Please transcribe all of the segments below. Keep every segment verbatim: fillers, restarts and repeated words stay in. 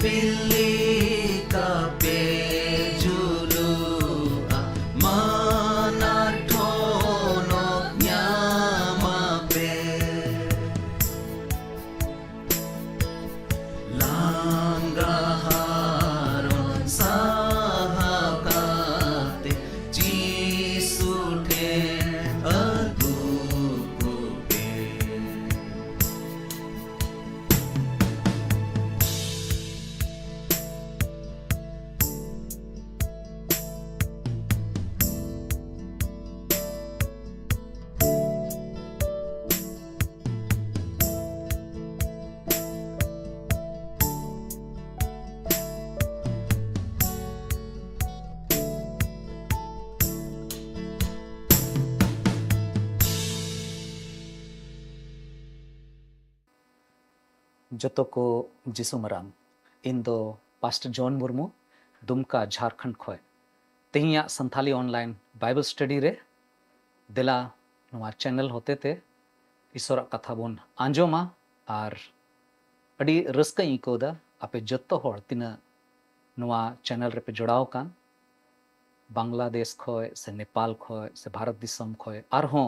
ᱵᱤᱞᱤ ᱠᱟᱯᱮ ᱡᱩᱞᱩᱜᱼᱟ, ᱢᱟᱱᱟ ᱴᱷᱚᱱᱚᱠ ᱧᱟᱢᱟᱯᱮ᱾ ᱞᱟᱸᱜᱟ ᱦᱟᱨᱚᱱ ᱥᱟᱦᱟ ᱠᱟᱛᱮ ᱡᱤᱥᱩ ᱴᱷᱮᱱ ᱟᱹᱜᱩ ᱠᱚᱯᱮ᱾ ᱡᱚᱛᱚ ᱠᱚ ᱡᱤᱥᱩ ᱢᱟᱨᱟᱝ᱾ ᱤᱧ ᱫᱚ ᱯᱟᱥᱴᱚᱨ ᱡᱚᱱ ᱢᱩᱨᱢᱩ, ᱫᱩᱢᱠᱟ, ᱡᱷᱟᱨᱠᱷᱚᱸᱰ ᱠᱷᱚᱱ᱾ ᱛᱮᱦᱮᱧᱟᱜ ᱥᱟᱱᱛᱷᱟᱞᱤ online Bible study ᱨᱮ ᱫᱮᱞᱟ ᱱᱚᱣᱟ channel ᱦᱚᱛᱮᱛᱮ ᱤᱥᱚᱨᱟᱜ ᱠᱟᱛᱷᱟ ᱵᱚᱱ ᱟᱸᱡᱚᱢᱟ᱾ ᱟᱨ ᱟᱹᱰᱤ ᱨᱟᱹᱥᱠᱟᱹᱧ ᱟᱹᱭᱠᱟᱹᱣ ᱮᱫᱟ, ᱟᱯᱮ ᱡᱚᱛᱚ ᱦᱚᱲ ᱛᱤᱱᱟᱹᱜ ᱱᱚᱣᱟ channel ᱨᱮᱯᱮ ᱡᱚᱲᱟᱣ ᱟᱠᱟᱱ, ᱵᱟᱝᱞᱟᱫᱮᱥ ᱠᱷᱚᱱ ᱥᱮ ᱱᱮᱯᱟᱞ ᱠᱷᱚᱱ ᱥᱮ ᱵᱷᱟᱨᱚᱛ ᱫᱤᱥᱚᱢ ᱠᱷᱚᱱ, ᱟᱨᱦᱚᱸ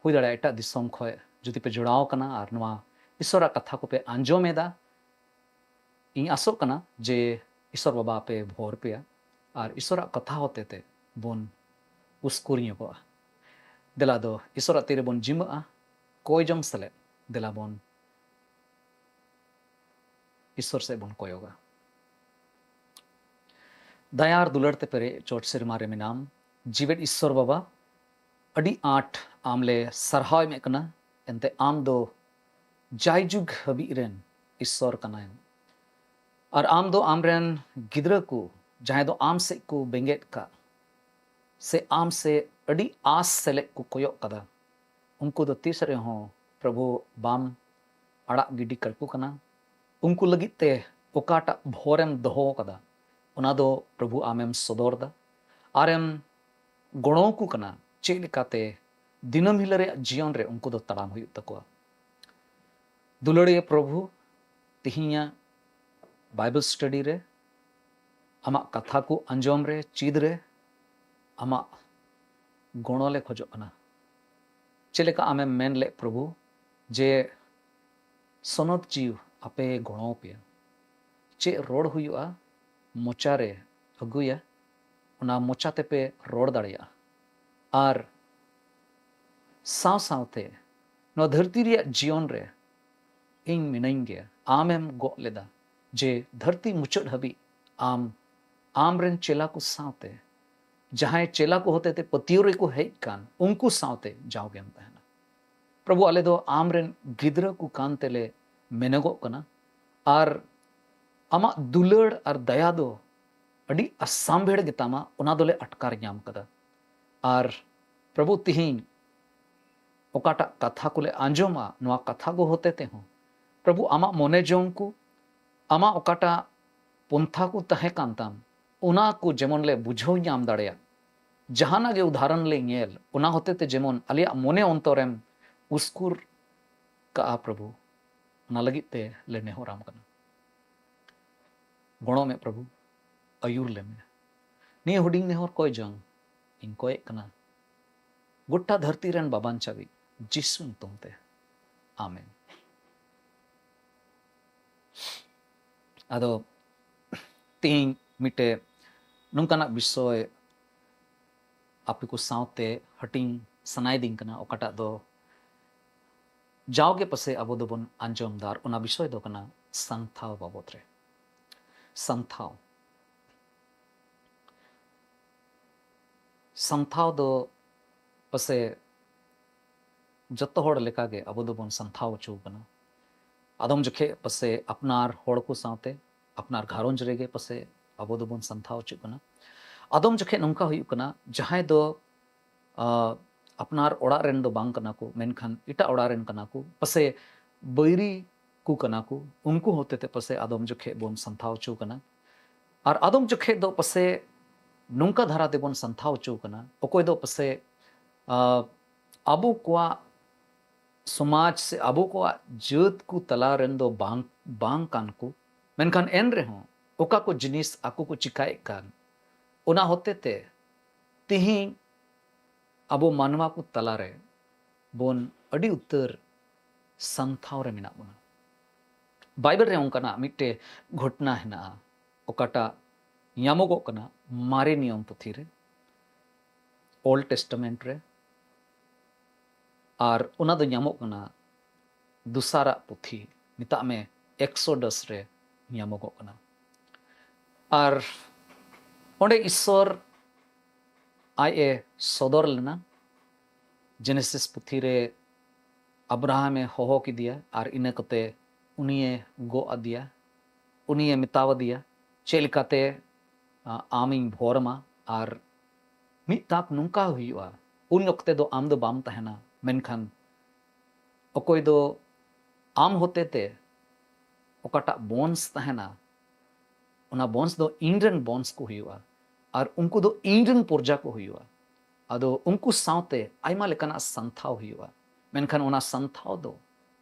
ᱦᱩᱭ ᱫᱟᱲᱮᱭᱟᱜᱼᱟ ᱮᱴᱟᱜ ᱫᱤᱥᱚᱢ ᱠᱷᱚᱱ ᱡᱩᱫᱤ ᱯᱮ ᱡᱚᱲᱟᱣ ᱟᱠᱟᱱᱟ ᱟᱨ ᱱᱚᱣᱟ ᱤᱥᱚᱨᱟᱜ ᱠᱟᱛᱷᱟ ᱠᱚᱯᱮ ᱟᱸᱡᱚᱢ ᱮᱫᱟ, ᱤᱧ ᱟᱥᱚᱜ ᱠᱟᱱᱟ ᱡᱮ ᱤᱥᱚᱨ ᱵᱟᱵᱟ ᱟᱯᱮ ᱵᱷᱳᱨ ᱯᱮᱭᱟ ᱟᱨ ᱤᱥᱚᱨᱟᱜ ᱠᱟᱛᱷᱟ ᱦᱚᱛᱮ ᱛᱮ ᱵᱚᱱ ᱩᱥᱠᱩᱨ ᱧᱚᱜᱚᱜᱼᱟ᱾ ᱫᱮᱞᱟ ᱫᱚ ᱤᱥᱚᱨᱟᱜ ᱛᱤᱨᱮ ᱵᱚᱱ ᱡᱤᱢᱟᱹᱜᱼᱟ, ᱠᱚᱭ ᱡᱚᱝ ᱥᱮᱞᱮᱫ᱾ ᱫᱮᱞᱟ ᱵᱚᱱ ᱤᱥᱚᱨ ᱥᱮᱫ ᱵᱚᱱ ᱠᱚᱭᱚᱜᱟ᱾ ᱫᱟᱭᱟ ᱟᱨ ᱫᱩᱞᱟᱹᱲ ᱛᱮ ᱯᱮᱨᱮᱡ ᱪᱚᱴ ᱥᱮᱨᱢᱟ ᱨᱮ ᱢᱮᱱᱟᱢ, ᱡᱤᱣᱮᱫ ᱤᱥᱚᱨ ᱵᱟᱵᱟ, ᱟᱹᱰᱤ ᱟᱸᱴ ᱟᱢ ᱞᱮ ᱥᱟᱨᱦᱟᱣ ᱮᱢᱮᱫ ᱠᱟᱱᱟ᱾ ᱮᱱᱛᱮ ᱟᱢ ᱫᱚ ᱡᱟᱭᱡᱩᱜᱽ ᱦᱟᱹᱵᱤᱡ ᱨᱮᱱ ᱤᱥᱚᱨ ᱠᱟᱱᱟᱭᱮᱢ᱾ ᱟᱨ ᱟᱢ ᱫᱚ ᱟᱢᱨᱮᱱ ᱜᱤᱫᱽᱨᱟᱹ ᱠᱚ, ᱡᱟᱦᱟᱸᱭ ᱫᱚ ᱟᱢ ᱥᱮᱫ ᱠᱚ ᱵᱮᱸᱜᱮᱫ ᱠᱟᱜ ᱥᱮ ᱟᱢ ᱥᱮᱫ ᱟᱹᱰᱤ ᱟᱸᱥ ᱥᱮᱞᱮᱫ ᱠᱚ ᱠᱚᱭᱚᱜ ᱠᱟᱫᱟ, ᱩᱱᱠᱩ ᱫᱚ ᱛᱤᱥ ᱨᱮᱦᱚᱸ, ᱯᱨᱚᱵᱷᱩ, ᱵᱟᱢ ᱟᱲᱟᱜ ᱜᱤᱰᱤ ᱠᱟᱠᱚ ᱠᱟᱱᱟ᱾ ᱩᱱᱠᱩ ᱞᱟᱹᱜᱤᱫ ᱛᱮ ᱚᱠᱟᱴᱟᱜ ᱵᱷᱚᱨᱮᱢ ᱫᱚᱦᱚ ᱟᱠᱟᱫᱟ, ᱚᱱᱟ ᱫᱚ, ᱯᱨᱚᱵᱷᱩ, ᱟᱢᱮᱢ ᱥᱚᱫᱚᱨ ᱫᱟ᱾ ᱟᱨᱮᱢ ᱜᱚᱲᱚ ᱟᱠᱚ ᱠᱟᱱᱟ ᱪᱮᱫ ᱞᱮᱠᱟᱛᱮ ᱫᱤᱱᱟᱹᱢ ᱦᱤᱞᱳᱜ ᱨᱮᱭᱟᱜ ᱡᱤᱭᱚᱱ ᱨᱮ ᱩᱱᱠᱩ ᱫᱚ ᱛᱟᱲᱟᱢ ᱦᱩᱭᱩᱜ ᱛᱟᱠᱚᱣᱟ᱾ ᱫᱩᱞᱟᱹᱲᱤᱭᱟᱹ ᱯᱨᱚᱵᱷᱩ, ᱛᱮᱦᱮᱧᱟᱜ ᱵᱟᱭᱵᱮᱞ ᱥᱴᱟᱰᱤ ᱨᱮ, ᱟᱢᱟᱜ ᱠᱟᱛᱷᱟ ᱠᱚ ᱟᱸᱡᱚᱢ ᱨᱮ, ᱪᱮᱫ ᱨᱮ ᱟᱢᱟᱜ ᱜᱚᱲᱚ ᱞᱮ ᱠᱷᱚᱡᱚᱜ ᱠᱟᱱᱟ᱾ ᱪᱮᱫ ᱞᱮᱠᱟ ᱟᱢᱮᱢ ᱢᱮᱱ ᱞᱮᱫ, ᱯᱨᱚᱵᱷᱩ, ᱡᱮ ᱥᱚᱱᱚᱛ ᱡᱤᱣ ᱟᱯᱮ ᱜᱚᱲᱚ ᱟᱯᱮᱭᱟ᱾ ᱪᱮᱫ ᱨᱚᱲ ᱦᱩᱭᱩᱜᱼᱟ, ᱢᱚᱪᱟ ᱨᱮ ᱟᱹᱜᱩᱭᱟ, ᱚᱱᱟ ᱢᱚᱪᱟ ᱛᱮᱯᱮ ᱨᱚᱲ ᱫᱟᱲᱮᱭᱟᱜᱼᱟ᱾ ᱟᱨ ᱥᱟᱶ ᱥᱟᱶᱛᱮ ᱱᱚᱣᱟ ᱫᱷᱟᱹᱨᱛᱤ ᱨᱮᱭᱟᱜ ᱡᱤᱭᱚᱱ ᱨᱮ ᱤᱧ ᱢᱤᱱᱟᱹᱧ ᱜᱮᱭᱟ᱾ ᱟᱢᱮᱢ ᱜᱚᱜ ᱞᱮᱫᱟ ᱡᱮ ᱫᱷᱟᱹᱨᱛᱤ ᱢᱩᱪᱟᱹᱫ ᱦᱟᱹᱵᱤᱡ ᱟᱢ, ᱟᱢ ᱨᱮᱱ ᱪᱮᱞᱟ ᱠᱚ ᱥᱟᱶᱛᱮ, ᱡᱟᱦᱟᱸᱭ ᱪᱮᱞᱟ ᱠᱚ ᱦᱚᱛᱮᱛᱮ ᱯᱟᱹᱛᱭᱟᱹᱣ ᱨᱮᱠᱚ ᱦᱮᱡ ᱠᱟᱱ, ᱩᱱᱠᱩ ᱥᱟᱶᱛᱮ ᱡᱟᱣᱜᱮᱢ ᱛᱟᱦᱮᱱᱟ᱾ ᱯᱨᱚᱵᱷᱩ, ᱟᱞᱮ ᱫᱚ ᱟᱢ ᱨᱮᱱ ᱜᱤᱫᱽᱨᱟᱹ ᱠᱚ ᱠᱟᱱ ᱛᱮᱞᱮ ᱢᱮᱱᱚᱜᱚᱜ ᱠᱟᱱᱟ, ᱟᱨ ᱟᱢᱟᱜ ᱫᱩᱞᱟᱹᱲ ᱟᱨ ᱫᱟᱭᱟ ᱫᱚ ᱟᱹᱰᱤ ᱟᱥᱟᱢᱵᱷᱮᱲ ᱜᱮᱛᱟᱢᱟ, ᱚᱱᱟ ᱫᱚᱞᱮ ᱟᱴᱠᱟᱨ ᱧᱟᱢ ᱠᱟᱫᱟ᱾ ᱟᱨ ᱯᱨᱚᱵᱷᱩ, ᱛᱤᱦᱤᱧ ᱚᱠᱟᱴᱟᱜ ᱠᱟᱛᱷᱟ ᱠᱚᱞᱮ ᱟᱸᱡᱚᱢᱟ, ᱱᱚᱣᱟ ᱠᱟᱛᱷᱟ ᱠᱚ ᱦᱚᱛᱮ ᱛᱮᱦᱚᱸ, ᱯᱨᱚᱵᱷᱩ, ᱟᱢᱟᱜ ᱢᱚᱱᱮ ᱡᱚᱝ ᱠᱚ, ᱟᱢᱟᱜ ᱚᱠᱟᱴᱟᱜ ᱯᱚᱱᱛᱷᱟ ᱠᱚ ᱛᱟᱦᱮᱸ ᱠᱟᱱ ᱛᱟᱢ, ᱚᱱᱟ ᱠᱚ ᱡᱮᱢᱚᱱ ᱞᱮ ᱵᱩᱡᱷᱟᱹᱣ ᱧᱟᱢ ᱫᱟᱲᱮᱭᱟᱜ, ᱡᱟᱦᱟᱱᱟᱜ ᱜᱮ ᱩᱫᱟᱦᱚᱨᱚᱱ ᱞᱮ ᱧᱮᱞ, ᱚᱱᱟ ᱦᱚᱛᱮ ᱛᱮ ᱡᱮᱢᱚᱱ ᱟᱞᱮᱭᱟᱜ ᱢᱚᱱᱮ ᱚᱱᱛᱚᱨᱮᱢ ᱩᱥᱠᱩᱨ ᱠᱟᱜᱼᱟ, ᱯᱨᱚᱵᱷᱩ, ᱚᱱᱟ ᱞᱟᱹᱜᱤᱫ ᱛᱮ ᱞᱮ ᱱᱮᱦᱚᱨᱟᱢ ᱠᱟᱱᱟ᱾ ᱜᱚᱲᱚ ᱢᱮ, ᱯᱨᱚᱵᱷᱩ, ᱟᱹᱭᱩᱨ ᱞᱮᱢᱮ᱾ ᱱᱤᱭᱟᱹ ᱦᱩᱰᱤᱧ ᱱᱮᱦᱚᱨ ᱠᱚᱭ ᱡᱚᱝ ᱤᱧ ᱠᱚᱭᱮᱜ ᱠᱟᱱᱟ ᱜᱚᱴᱟ ᱫᱷᱟᱹᱨᱛᱤ ᱨᱮᱱ ᱵᱟᱵᱟᱧᱪᱟᱣᱤᱡ ᱡᱤᱥᱩ ᱧᱩᱛᱩᱢ ᱛᱮ, ᱟᱢᱮᱱ᱾ ᱟᱫᱚ ᱛᱮᱦᱮᱧ ᱢᱤᱫᱴᱮᱡ ᱱᱚᱝᱠᱟᱱᱟᱜ ᱵᱤᱥᱚᱭ ᱟᱯᱮ ᱠᱚ ᱥᱟᱶᱛᱮ ᱦᱟᱹᱴᱤᱧ ᱥᱟᱱᱟᱭᱮᱫᱤᱧ ᱠᱟᱱᱟ, ᱚᱠᱟᱴᱟᱜ ᱫᱚ ᱡᱟᱣᱜᱮ ᱯᱟᱥᱮ ᱟᱵᱚ ᱫᱚᱵᱚᱱ ᱟᱸᱡᱚᱢ ᱫᱟ, ᱟᱨ ᱚᱱᱟ ᱵᱤᱥᱚᱭ ᱫᱚ ᱠᱟᱱᱟ ᱥᱟᱱᱛᱷᱟᱣ ᱵᱟᱵᱚᱫ ᱨᱮ᱾ ᱥᱟᱱᱛᱷᱟᱣ, ᱥᱟᱱᱛᱷᱟᱣ ᱫᱚ ᱯᱟᱥᱮ ᱡᱚᱛᱚ ᱦᱚᱲ ᱞᱮᱠᱟᱜᱮ ᱟᱵᱚ ᱫᱚᱵᱚᱱ ᱥᱟᱱᱛᱷᱟᱣ ᱦᱚᱪᱚ ᱠᱟᱱᱟ᱾ ᱟᱫᱚᱢ ᱡᱚᱠᱷᱮᱡ ᱯᱟᱥᱮ ᱟᱯᱱᱟᱨ ᱦᱚᱲ ᱠᱚ ᱥᱟᱶᱛᱮ, ᱟᱯᱱᱟᱨ ᱜᱷᱟᱨᱚᱸᱡᱽ ᱨᱮᱜᱮ ᱯᱟᱥᱮ ᱟᱵᱚ ᱫᱚᱵᱚᱱ ᱥᱟᱱᱛᱷᱟᱣ ᱦᱚᱪᱚᱜ ᱠᱟᱱᱟ᱾ ᱟᱫᱚᱢ ᱡᱚᱠᱷᱮᱡ ᱱᱚᱝᱠᱟ ᱦᱩᱭᱩᱜ ᱠᱟᱱᱟ, ᱡᱟᱦᱟᱸᱭ ᱫᱚ, ᱟ, ᱟᱯᱱᱟᱨ ᱚᱲᱟᱜ ᱨᱮᱱ ᱫᱚ ᱵᱟᱝ ᱠᱟᱱᱟ ᱠᱚ, ᱢᱮᱱᱠᱷᱟᱱ ᱮᱴᱟᱜ ᱚᱲᱟᱜ ᱨᱮᱱ ᱠᱟᱱᱟ ᱠᱚ, ᱯᱟᱥᱮ ᱵᱟᱹᱭᱨᱤ ᱠᱚ ᱠᱟᱱᱟ ᱠᱚ, ᱩᱱᱠᱩ ᱦᱚᱛᱮ ᱛᱮ ᱯᱟᱥᱮ ᱟᱫᱚᱢ ᱡᱚᱠᱷᱮᱡ ᱵᱚᱱ ᱥᱟᱱᱛᱷᱟᱣ ᱦᱚᱪᱚ ᱠᱟᱱᱟ᱾ ᱟᱨ ᱟᱫᱚᱢ ᱡᱚᱠᱷᱮᱡ ᱫᱚ ᱯᱟᱥᱮ ᱱᱚᱝᱠᱟ ᱫᱷᱟᱨᱟ ᱛᱮᱵᱚᱱ ᱥᱟᱱᱛᱷᱟᱣ ᱦᱚᱪᱚ ᱠᱟᱱᱟ, ᱚᱠᱚᱭ ᱫᱚ ᱯᱟᱥᱮ, ᱟ, ᱟᱵᱚ ᱠᱚᱣᱟᱜ ᱥᱚᱢᱟᱡᱽ ᱥᱮ ᱟᱵᱚ ᱠᱚᱣᱟᱜ ᱡᱟᱹᱛ ᱠᱚ ᱛᱟᱞᱟ ᱨᱮᱱ ᱫᱚ ᱵᱟᱝ, ᱵᱟᱝ ᱠᱟᱱ ᱠᱚ, ᱢᱮᱱᱠᱷᱟᱱ ᱮᱱ ᱨᱮᱦᱚᱸ ᱚᱠᱟ ᱠᱚ ᱡᱤᱱᱤᱥ ᱟᱠᱚ ᱠᱚ ᱪᱤᱠᱟᱭᱮᱫ ᱠᱟᱱ, ᱚᱱᱟ ᱦᱚᱛᱮ ᱛᱮ ᱛᱤᱦᱤᱧ ᱟᱵᱚ ᱢᱟᱱᱣᱟ ᱠᱚ ᱛᱟᱞᱟᱨᱮ ᱵᱚᱱ ᱟᱹᱰᱤ ᱩᱛᱟᱹᱨ ᱥᱟᱱᱛᱷᱟᱣ ᱨᱮ ᱢᱮᱱᱟᱜ ᱵᱚᱱᱟ᱾ ᱵᱟᱭᱵᱮᱞ ᱨᱮ ᱚᱱᱠᱟᱱᱟᱜ ᱢᱤᱫᱴᱮᱡ ᱜᱷᱚᱴᱱᱟ ᱦᱮᱱᱟᱜᱼᱟ, ᱚᱠᱟᱴᱟᱜ ᱧᱟᱢᱚᱜᱚᱜ ᱠᱟᱱᱟ ᱢᱟᱨᱮ ᱱᱤᱭᱚᱢ ᱯᱩᱛᱷᱤ ᱨᱮ, ᱳᱞᱰ ᱴᱮᱥᱴᱟᱢᱮᱱᱴ ᱨᱮ, ᱟᱨ ᱚᱱᱟ ᱫᱚ ᱧᱟᱢᱚᱜ ᱠᱟᱱᱟ ᱫᱚᱥᱟᱨᱟᱜ ᱯᱩᱛᱷᱤ, ᱢᱮᱛᱟᱜ ᱢᱮ ᱮᱠᱥᱳᱰᱟᱥ ᱨᱮ ᱧᱟᱢᱚᱜᱚᱜ ᱠᱟᱱᱟ᱾ ᱟᱨ ᱚᱸᱰᱮ ᱤᱥᱥᱚᱨ ᱟᱡ ᱮ ᱥᱚᱫᱚᱨ ᱞᱮᱱᱟ᱾ ᱡᱮᱱᱮᱥᱤᱥ ᱯᱩᱛᱷᱤ ᱨᱮ ᱟᱵᱨᱟᱦᱟᱢ ᱮ ᱦᱚᱦᱚ ᱠᱮᱫᱮᱭᱟ ᱟᱨ ᱤᱱᱟᱹ ᱠᱟᱛᱮ ᱩᱱᱤᱭᱮ ᱜᱚᱜ ᱟᱫᱮᱭᱟ᱾ ᱩᱱᱤᱭᱮ ᱢᱮᱛᱟᱣᱟᱫᱮᱭᱟ, "ᱪᱮᱫ ᱞᱮᱠᱟᱛᱮ, ᱟ, ᱟᱢᱤᱧ ᱵᱷᱚᱨ ᱟᱢᱟ ᱟᱨ ᱢᱤᱫ ᱛᱟᱠ ᱱᱚᱝᱠᱟ ᱦᱩᱭᱩᱜᱼᱟ, ᱩᱱ ᱚᱠᱛᱮ ᱫᱚ ᱟᱢ ᱫᱚ ᱵᱟᱢ ᱛᱟᱦᱮᱱᱟ, ᱢᱮᱱᱠᱷᱟᱱ ᱚᱠᱚᱭ ᱫᱚ ᱟᱢ ᱦᱚᱛᱮᱛᱮ ᱚᱠᱟᱴᱟᱜ ᱵᱚᱱᱥ ᱛᱟᱦᱮᱱᱟ, ᱚᱱᱟ ᱵᱚᱱᱥ ᱫᱚ ᱤᱧ ᱨᱮᱱ ᱵᱚᱱᱥ ᱠᱚ ᱦᱩᱭᱩᱜᱼᱟ ᱟᱨ ᱩᱱᱠᱩ ᱫᱚ ᱤᱧ ᱨᱮᱱ ᱯᱨᱚᱡᱟ ᱠᱚ ᱦᱩᱭᱩᱜᱼᱟ᱾ ᱟᱫᱚ ᱩᱱᱠᱩ ᱥᱟᱶᱛᱮ ᱟᱭᱢᱟ ᱞᱮᱠᱟᱱᱟᱜ ᱥᱟᱱᱛᱷᱟᱣ ᱦᱩᱭᱩᱜᱼᱟ, ᱢᱮᱱᱠᱷᱟᱱ ᱚᱱᱟ ᱥᱟᱱᱛᱷᱟᱣ ᱫᱚ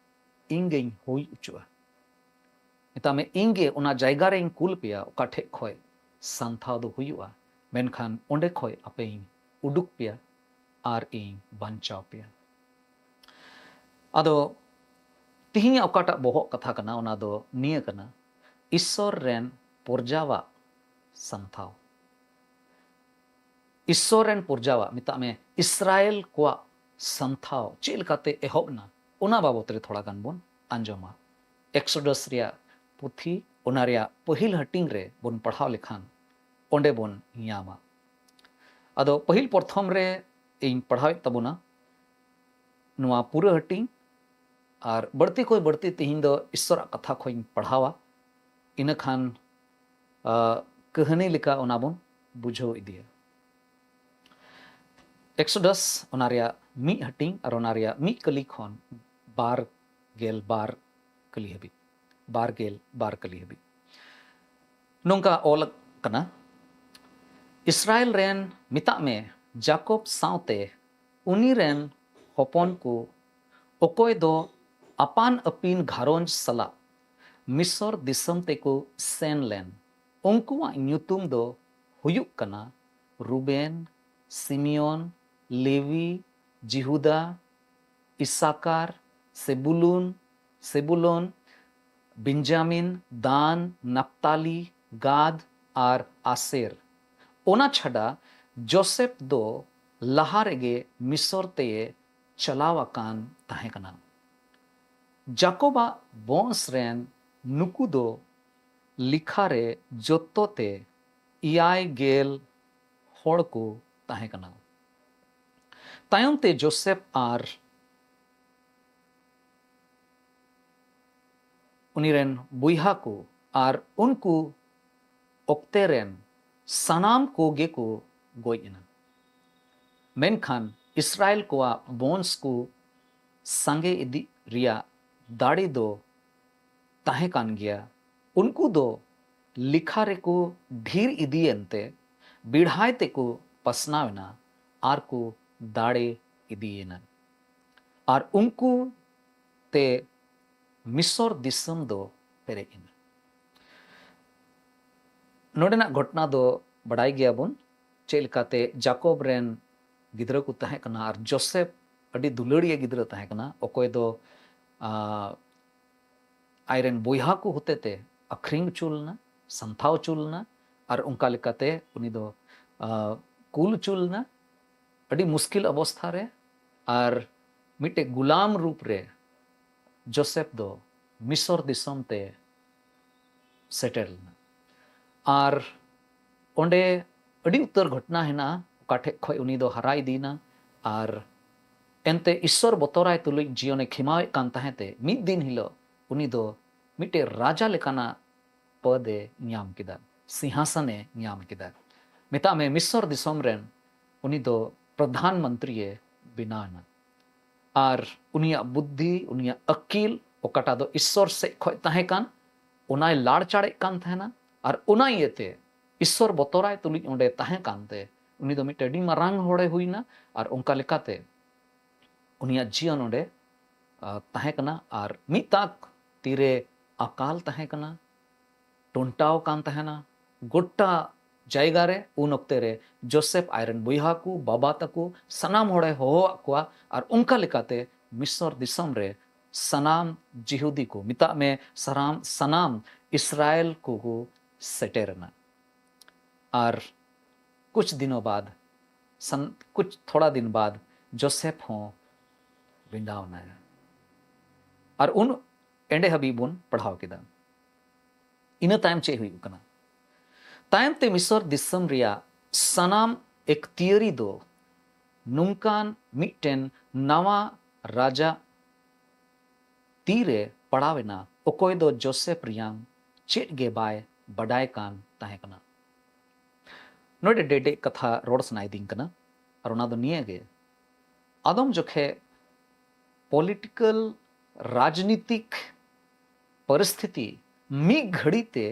ᱤᱧ ᱜᱮᱧ ᱦᱩᱭ ᱦᱚᱪᱚᱜᱼᱟ᱾ ᱢᱮᱛᱟᱜ ᱢᱮ, ᱤᱧ ᱜᱮ ᱚᱱᱟ ᱡᱟᱭᱜᱟ ᱨᱮᱧ ᱠᱩᱞ ᱯᱮᱭᱟ ᱚᱠᱟ ᱴᱷᱮᱡ ᱠᱷᱚᱡ ᱥᱟᱱᱛᱷᱟᱣ ᱫᱚ ᱦᱩᱭᱩᱜᱼᱟ, ᱢᱮᱱᱠᱷᱟᱱ ᱚᱸᱰᱮ ᱠᱷᱚᱡ ᱟᱯᱮᱧ ᱩᱰᱩᱠ ᱯᱮᱭᱟ ᱟᱨ ᱤᱧ ᱵᱟᱧᱪᱟᱣ ᱯᱮᱭᱟ᱾" ᱟᱫᱚ ᱛᱤᱦᱤᱧᱟᱜ ᱚᱠᱟᱴᱟᱜ ᱵᱚᱦᱚᱜ ᱠᱟᱛᱷᱟ ᱠᱟᱱᱟ, ᱚᱱᱟ ᱫᱚ ᱱᱤᱭᱟᱹ ᱠᱟᱱᱟ, ᱤᱥᱥᱚᱨ ᱨᱮᱱ ᱯᱨᱚᱡᱟᱣᱟᱜ ᱥᱟᱱᱛᱷᱟᱣ᱾ ᱤᱥᱥᱚᱨ ᱨᱮᱱ ᱯᱨᱚᱡᱟᱣᱟᱜ, ᱢᱮᱛᱟᱜ ᱢᱮ, ᱤᱥᱨᱟᱭᱮᱞ ᱠᱚᱣᱟᱜ ᱥᱟᱱᱛᱷᱟᱣ ᱪᱮᱫ ᱞᱮᱠᱟᱛᱮ ᱮᱦᱚᱵ ᱮᱱᱟ, ᱚᱱᱟ ᱵᱟᱵᱚᱛ ᱨᱮ ᱛᱷᱚᱲᱟ ᱜᱟᱱ ᱵᱚᱱ ᱟᱸᱡᱚᱢᱟ᱾ ᱮᱠᱥᱳᱰᱟᱥ ᱨᱮᱭᱟᱜ ᱯᱩᱛᱷᱤ, ᱚᱱᱟ ᱨᱮᱭᱟᱜ ᱯᱟᱹᱦᱤᱞ ᱦᱟᱹᱴᱤᱧ ᱨᱮ ᱵᱚᱱ ᱯᱟᱲᱦᱟᱣ ᱞᱮᱠᱷᱟᱱ ᱚᱸᱰᱮ ᱵᱚᱱ ᱧᱟᱢᱟ᱾ ᱟᱫᱚ ᱯᱟᱹᱦᱤᱞ ᱯᱨᱚᱛᱷᱚᱢ ᱨᱮ ᱤᱧ ᱯᱟᱲᱦᱟᱣᱮᱫ ᱛᱟᱵᱚᱱᱟ ᱱᱚᱣᱟ ᱯᱩᱨᱟᱹ ᱦᱟᱹᱴᱤᱧ, ᱟᱨ ᱵᱟᱹᱲᱛᱤ ᱠᱷᱚᱱ ᱵᱟᱹᱲᱛᱤ ᱛᱤᱦᱤᱧ ᱫᱚ ᱤᱥᱥᱚᱨᱟᱜ ᱠᱟᱛᱷᱟ ᱠᱷᱚᱱ ᱤᱧ ᱯᱟᱲᱦᱟᱣᱟ, ᱤᱱᱟᱹ ᱠᱷᱟᱱ, ᱟ, ᱠᱟᱹᱦᱱᱤ ᱞᱮᱠᱟ ᱚᱱᱟ ᱵᱚᱱ ᱵᱩᱡᱷᱟᱹᱣ ᱤᱫᱤᱭᱟ᱾ ᱮᱠᱥᱳᱰᱟᱥ, ᱚᱱᱟ ᱨᱮᱭᱟᱜ ᱢᱤᱫ ᱦᱟᱹᱴᱤᱧ ᱟᱨ ᱚᱱᱟ ᱨᱮᱭᱟᱜ ᱢᱤᱫ ᱠᱟᱹᱞᱤ ᱠᱷᱚᱱ ᱵᱟᱨ ᱜᱮᱞ ᱵᱟᱨ ᱠᱟᱹᱞᱤ ᱦᱟᱹᱵᱤᱡ, ᱵᱟᱨ ᱜᱮᱞ ᱵᱟᱨ ᱠᱟᱹᱞᱤ ᱦᱟᱹᱵᱤᱡ ᱱᱚᱝᱠᱟ ᱚᱞ ᱠᱟᱱᱟ, "ᱤᱥᱨᱟᱭᱮᱞ ᱨᱮᱱ, ᱢᱮᱛᱟᱜ ᱢᱮ, ᱡᱟᱠᱚᱵ ᱥᱟᱶᱛᱮ ᱩᱱᱤ ᱨᱮᱱ ᱦᱚᱯᱚᱱ ᱠᱚ, ᱚᱠᱚᱭ ᱫᱚ ᱟᱯᱟᱱ ᱟᱹᱯᱤᱱ ᱜᱷᱟᱨᱚᱸᱡᱽ ᱥᱟᱞᱟᱜ ᱢᱤᱥᱚᱨ ᱫᱤᱥᱚᱢ ᱛᱮᱠᱚ ᱥᱮᱱ ᱞᱮᱱ᱾ ᱩᱱᱠᱩᱣᱟᱜ ᱧᱩᱛᱩᱢ ᱫᱚ ᱦᱩᱭᱩᱜ ᱠᱟᱱᱟ ᱨᱩᱵᱮᱱ, ᱥᱤᱢᱤᱭᱚᱱ, ᱞᱮᱣᱤ, ᱡᱤᱦᱩᱫᱟ, ᱤᱥᱟᱠᱟᱨ, ᱥᱮᱵᱩᱞᱩᱱ, ᱥᱮᱵᱩᱞᱚᱱ, ᱵᱮᱧᱡᱟᱢᱤᱱ, ᱫᱟᱱ, ᱱᱟᱯᱛᱟᱞᱤ, ᱜᱟᱫ ᱟᱨ ᱟᱥᱮᱨ᱾ ᱚᱱᱟ ᱪᱷᱟᱰᱟ ᱡᱳᱥᱮᱯ ᱫᱚ ᱞᱟᱦᱟ ᱨᱮᱜᱮ ᱢᱤᱥᱚᱨ ᱛᱮᱭ ᱪᱟᱞᱟᱣ ᱟᱠᱟᱱ ᱛᱟᱦᱮᱸ ᱠᱟᱱᱟ᱾ ᱡᱟᱠᱚᱵᱟᱜ ᱵᱚᱝᱥ ᱨᱮᱱ ᱱᱩᱠᱩ ᱫᱚ ᱞᱮᱠᱷᱟ ᱨᱮ ᱡᱚᱛᱚ ᱛᱮ ᱮᱭᱟᱭ ᱜᱮᱞ ᱦᱚᱲ ᱠᱚ ᱛᱟᱦᱮᱸ ᱠᱟᱱᱟ᱾ ᱛᱟᱭᱚᱢ ᱛᱮ ᱡᱳᱥᱮᱯ ᱟᱨ ᱩᱱᱤ ᱨᱮᱱ ᱵᱚᱭᱦᱟ ᱠᱚ ᱟᱨ ᱩᱱᱠᱩ ᱚᱠᱛᱮ ᱨᱮᱱ ᱥᱟᱱᱟᱢ ᱠᱚᱜᱮ ᱠᱚ ᱜᱚᱡ ᱮᱱᱟ᱾ ᱢᱮᱱᱠᱷᱟᱱ ᱤᱥᱨᱟᱭᱮᱞ ᱠᱚᱣᱟᱜ ᱵᱚᱝᱥ ᱠᱚ ᱥᱟᱸᱜᱮ ᱤᱫᱤᱜ ᱨᱮᱭᱟᱜ ᱫᱟᱲᱮ ᱫᱚ ᱛᱟᱦᱮᱸ ᱠᱟᱱ ᱜᱮᱭᱟ᱾ ᱩᱱᱠᱩ ᱫᱚ ᱞᱮᱠᱷᱟ ᱨᱮᱠᱚ ᱰᱷᱮᱨ ᱤᱫᱤᱭᱮᱱ ᱛᱮ ᱵᱮᱲᱦᱟᱭ ᱛᱮᱠᱚ ᱯᱟᱥᱱᱟᱣ ᱮᱱᱟ ᱟᱨ ᱠᱚ ᱫᱟᱲᱮ ᱤᱫᱤᱭᱮᱱᱟ᱾ ᱟᱨ ᱩᱱᱠᱩ ᱛᱮ ᱢᱤᱥᱚᱨ ᱫᱤᱥᱚᱢ ᱫᱚ ᱯᱮᱨᱮᱡ ᱮᱱᱟ᱾ ᱱᱚᱰᱮᱱᱟᱜ ᱜᱷᱚᱴᱚᱱᱟ ᱫᱚ ᱵᱟᱰᱟᱭ ᱜᱮᱭᱟᱵᱚᱱ, ᱪᱮᱫ ᱞᱮᱠᱟᱛᱮ ᱡᱟᱠᱚᱵ ᱨᱮᱱ ᱜᱤᱫᱽᱨᱟᱹ ᱠᱚ ᱛᱟᱦᱮᱸ ᱠᱟᱱᱟ ᱟᱨ ᱡᱳᱥᱮᱯ ᱟᱹᱰᱤ ᱫᱩᱞᱟᱹᱲᱤᱭᱟᱹ ᱜᱤᱫᱽᱨᱟᱹ ᱛᱟᱦᱮᱸ ᱠᱟᱱᱟ, ᱚᱠᱚᱭ ᱫᱚ, ᱟ, ᱟᱡᱨᱮᱱ ᱵᱚᱭᱦᱟ ᱠᱚ ᱦᱚᱛᱮᱛᱮ ᱟᱹᱠᱷᱨᱤᱧ ᱦᱚᱪᱚ ᱞᱮᱱᱟ, ᱥᱟᱢᱛᱷᱟᱣ ᱦᱚᱪᱚ ᱞᱮᱱᱟ, ᱟᱨ ᱚᱱᱠᱟ ᱞᱮᱠᱟᱛᱮ ᱩᱱᱤ ᱫᱚ, ᱟ, ᱠᱩᱞ ᱦᱚᱪᱚ ᱞᱮᱱᱟ ᱟᱹᱰᱤ ᱢᱩᱥᱠᱤᱞ ᱚᱵᱚᱥᱛᱷᱟ ᱨᱮ, ᱟᱨ ᱢᱤᱫᱴᱮᱡ ᱜᱩᱞᱟᱢ ᱨᱩᱯ ᱨᱮ ᱡᱳᱥᱮᱯ ᱫᱚ ᱢᱤᱥᱚᱨ ᱫᱤᱥᱚᱢ ᱛᱮ ᱥᱮᱴᱮᱨ ᱞᱮᱱᱟ᱾ ᱟᱨ ᱚᱸᱰᱮ ᱟᱹᱰᱤ ᱩᱛᱟᱹᱨ ᱜᱷᱚᱴᱚᱱᱟ ᱦᱮᱱᱟᱜᱼᱟ, ᱚᱠᱟ ᱴᱷᱮᱡ ᱠᱷᱚᱡ ᱩᱱᱤ ᱫᱚ ᱦᱟᱨᱟ ᱤᱫᱤᱭᱮᱱᱟ᱾ ᱟᱨ ᱮᱱᱛᱮ ᱤᱥᱥᱚᱨ ᱵᱚᱛᱚᱨᱟᱭ ᱛᱩᱞᱩᱡ ᱡᱤᱭᱚᱱᱮ ᱠᱷᱮᱢᱟᱣᱮᱫ ᱠᱟᱱ ᱛᱟᱦᱮᱸ ᱛᱮ, ᱢᱤᱫ ᱫᱤᱱ ᱦᱤᱞᱳᱜ ᱩᱱᱤ ᱫᱚ ᱢᱤᱫᱴᱮᱡ ᱨᱟᱡᱟ ᱞᱮᱠᱟᱱᱟᱜ ᱯᱚᱫ ᱮ ᱧᱟᱢ ᱠᱮᱫᱟ, ᱥᱤᱝᱦᱟᱥᱚᱱ ᱮ ᱧᱟᱢ ᱠᱮᱫᱟ᱾ ᱢᱮᱛᱟᱜ ᱢᱮ, ᱢᱤᱥᱚᱨ ᱫᱤᱥᱚᱢ ᱨᱮᱱ ᱩᱱᱤ ᱫᱚ ᱯᱨᱚᱫᱷᱟᱱ ᱢᱚᱱᱛᱨᱤ ᱮ ᱵᱮᱱᱟᱣ ᱮᱱᱟ᱾ ᱟᱨ ᱩᱱᱤᱭᱟᱜ ᱵᱩᱫᱽᱫᱷᱤ, ᱩᱱᱤᱭᱟᱜ ᱟᱹᱠᱤᱞ, ᱚᱠᱟᱴᱟᱜ ᱫᱚ ᱤᱥᱥᱚᱨ ᱥᱮᱫ ᱠᱷᱚᱡ ᱛᱟᱦᱮᱸ ᱠᱟᱱ, ᱚᱱᱟᱭ ᱞᱟᱲᱪᱟᱲᱮᱫ ᱠᱟᱱ ᱛᱟᱦᱮᱱᱟ᱾ ᱟᱨ ᱚᱱᱟ ᱤᱭᱟᱹᱛᱮ ᱤᱥᱥᱚᱨ ᱵᱚᱛᱚᱨᱟᱭ ᱛᱩᱞᱩᱡ ᱚᱸᱰᱮ ᱛᱟᱦᱮᱸ ᱠᱟᱱᱛᱮ, ᱩᱱᱤ ᱫᱚ ᱢᱤᱫᱴᱮᱱ ᱟᱹᱰᱤ ᱢᱟᱨᱟᱝ ᱦᱚᱲᱮ ᱦᱩᱭᱱᱟ᱾ ᱟᱨ ᱚᱱᱠᱟ ᱞᱮᱠᱟᱛᱮ ᱩᱱᱤᱭᱟᱜ ᱡᱤᱭᱚᱱ ᱚᱸᱰᱮ, ᱟ, ᱛᱟᱦᱮᱸ ᱠᱟᱱᱟ᱾ ᱟᱨ ᱢᱤᱫ ᱛᱟᱠ ᱛᱤᱨᱮ ᱟᱠᱟᱞ ᱛᱟᱦᱮᱸ ᱠᱟᱱᱟ, ᱴᱚᱱᱴᱟᱣ ᱠᱟᱱ ᱛᱟᱦᱮᱱᱟ ᱜᱚᱴᱟ ᱡᱟᱭᱜᱟ ᱨᱮ᱾ ᱩᱱ ᱚᱠᱛᱮ ᱨᱮ ᱡᱳᱥᱮᱯ ᱟᱡᱨᱮᱱ ᱵᱚᱭᱦᱟ ᱠᱚ, ᱵᱟᱵᱟ ᱛᱟᱠᱚ, ᱥᱟᱱᱟᱢ ᱦᱚᱲᱮ ᱦᱚᱦᱚᱣᱟᱫ ᱠᱚᱣᱟ ᱟᱨ ᱚᱱᱠᱟ ᱞᱮᱠᱟᱛᱮ ᱢᱤᱥᱚᱨ ᱫᱤᱥᱚᱢ ᱨᱮ ᱥᱟᱱᱟᱢ ᱡᱤᱦᱩᱫᱤ ᱠᱚ, ᱢᱮᱛᱟᱜ ᱢᱮ ᱥᱟᱱᱟᱢ, ᱥᱟᱱᱟᱢ ᱤᱥᱨᱟᱭᱮᱞ ᱠᱚᱠᱚ ᱥᱮᱴᱮᱨᱮᱱᱟ᱾ ᱟᱨ ᱠᱩᱪ ᱫᱤᱱᱚ ᱵᱟᱫ, ᱥᱟᱱ-, ᱠᱩᱪ ᱛᱷᱚᱲᱟ ᱫᱤᱱ ᱵᱟᱫ ᱡᱳᱥᱮᱯ ᱦᱚᱸ ᱵᱮᱸᱜᱟᱣ ᱮᱱᱟᱭ᱾ ᱟᱨ ᱩᱱ ᱮᱸᱰᱮ ᱦᱟᱹᱵᱤᱡ ᱵᱚᱱ ᱯᱟᱲᱦᱟᱣ ᱠᱮᱫᱟ᱾ ᱤᱱᱟᱹ ᱛᱟᱭᱚᱢ ᱪᱮᱫ ᱦᱩᱭᱩᱜ ᱠᱟᱱᱟ? ᱛᱟᱭᱚᱢ ᱛᱮ ᱢᱤᱥᱚᱨ ᱫᱤᱥᱚᱢ ᱨᱮᱭᱟᱜ ᱥᱟᱱᱟᱢ ᱮᱠᱛᱤᱭᱟᱹᱨᱤ ᱫᱚ ᱱᱚᱝᱠᱟᱱ ᱢᱤᱫᱴᱮᱱ ᱱᱟᱣᱟ ᱨᱟᱡᱟ ᱛᱤᱨᱮ ᱯᱟᱲᱟᱣ ᱮᱱᱟ, ᱚᱠᱚᱭ ᱫᱚ ᱡᱳᱥᱮᱯ ᱨᱮᱭᱟᱝ ᱪᱮᱫ ᱜᱮ ᱵᱟᱭ ᱵᱟᱰᱟᱭ ᱠᱟᱱ ᱛᱟᱦᱮᱸ ᱠᱟᱱᱟ᱾ ᱱᱚᱰᱮ ᱰᱮᱰᱮᱡ ᱠᱟᱛᱷᱟ ᱨᱚᱲ ᱥᱟᱱᱟᱭᱮᱫᱤᱧ ᱠᱟᱱᱟ, ᱟᱨ ᱚᱱᱟ ᱫᱚ ᱱᱤᱭᱟᱹ ᱜᱮ, ᱟᱫᱚᱢ ᱡᱚᱠᱷᱮ ᱯᱚᱞᱤᱴᱤᱠᱟᱞ, ᱨᱟᱡᱽᱱᱤᱛᱤᱠ ᱯᱚᱨᱤᱥᱛᱷᱤᱛᱤ ᱢᱤᱫ ᱜᱷᱟᱹᱲᱤ ᱛᱮ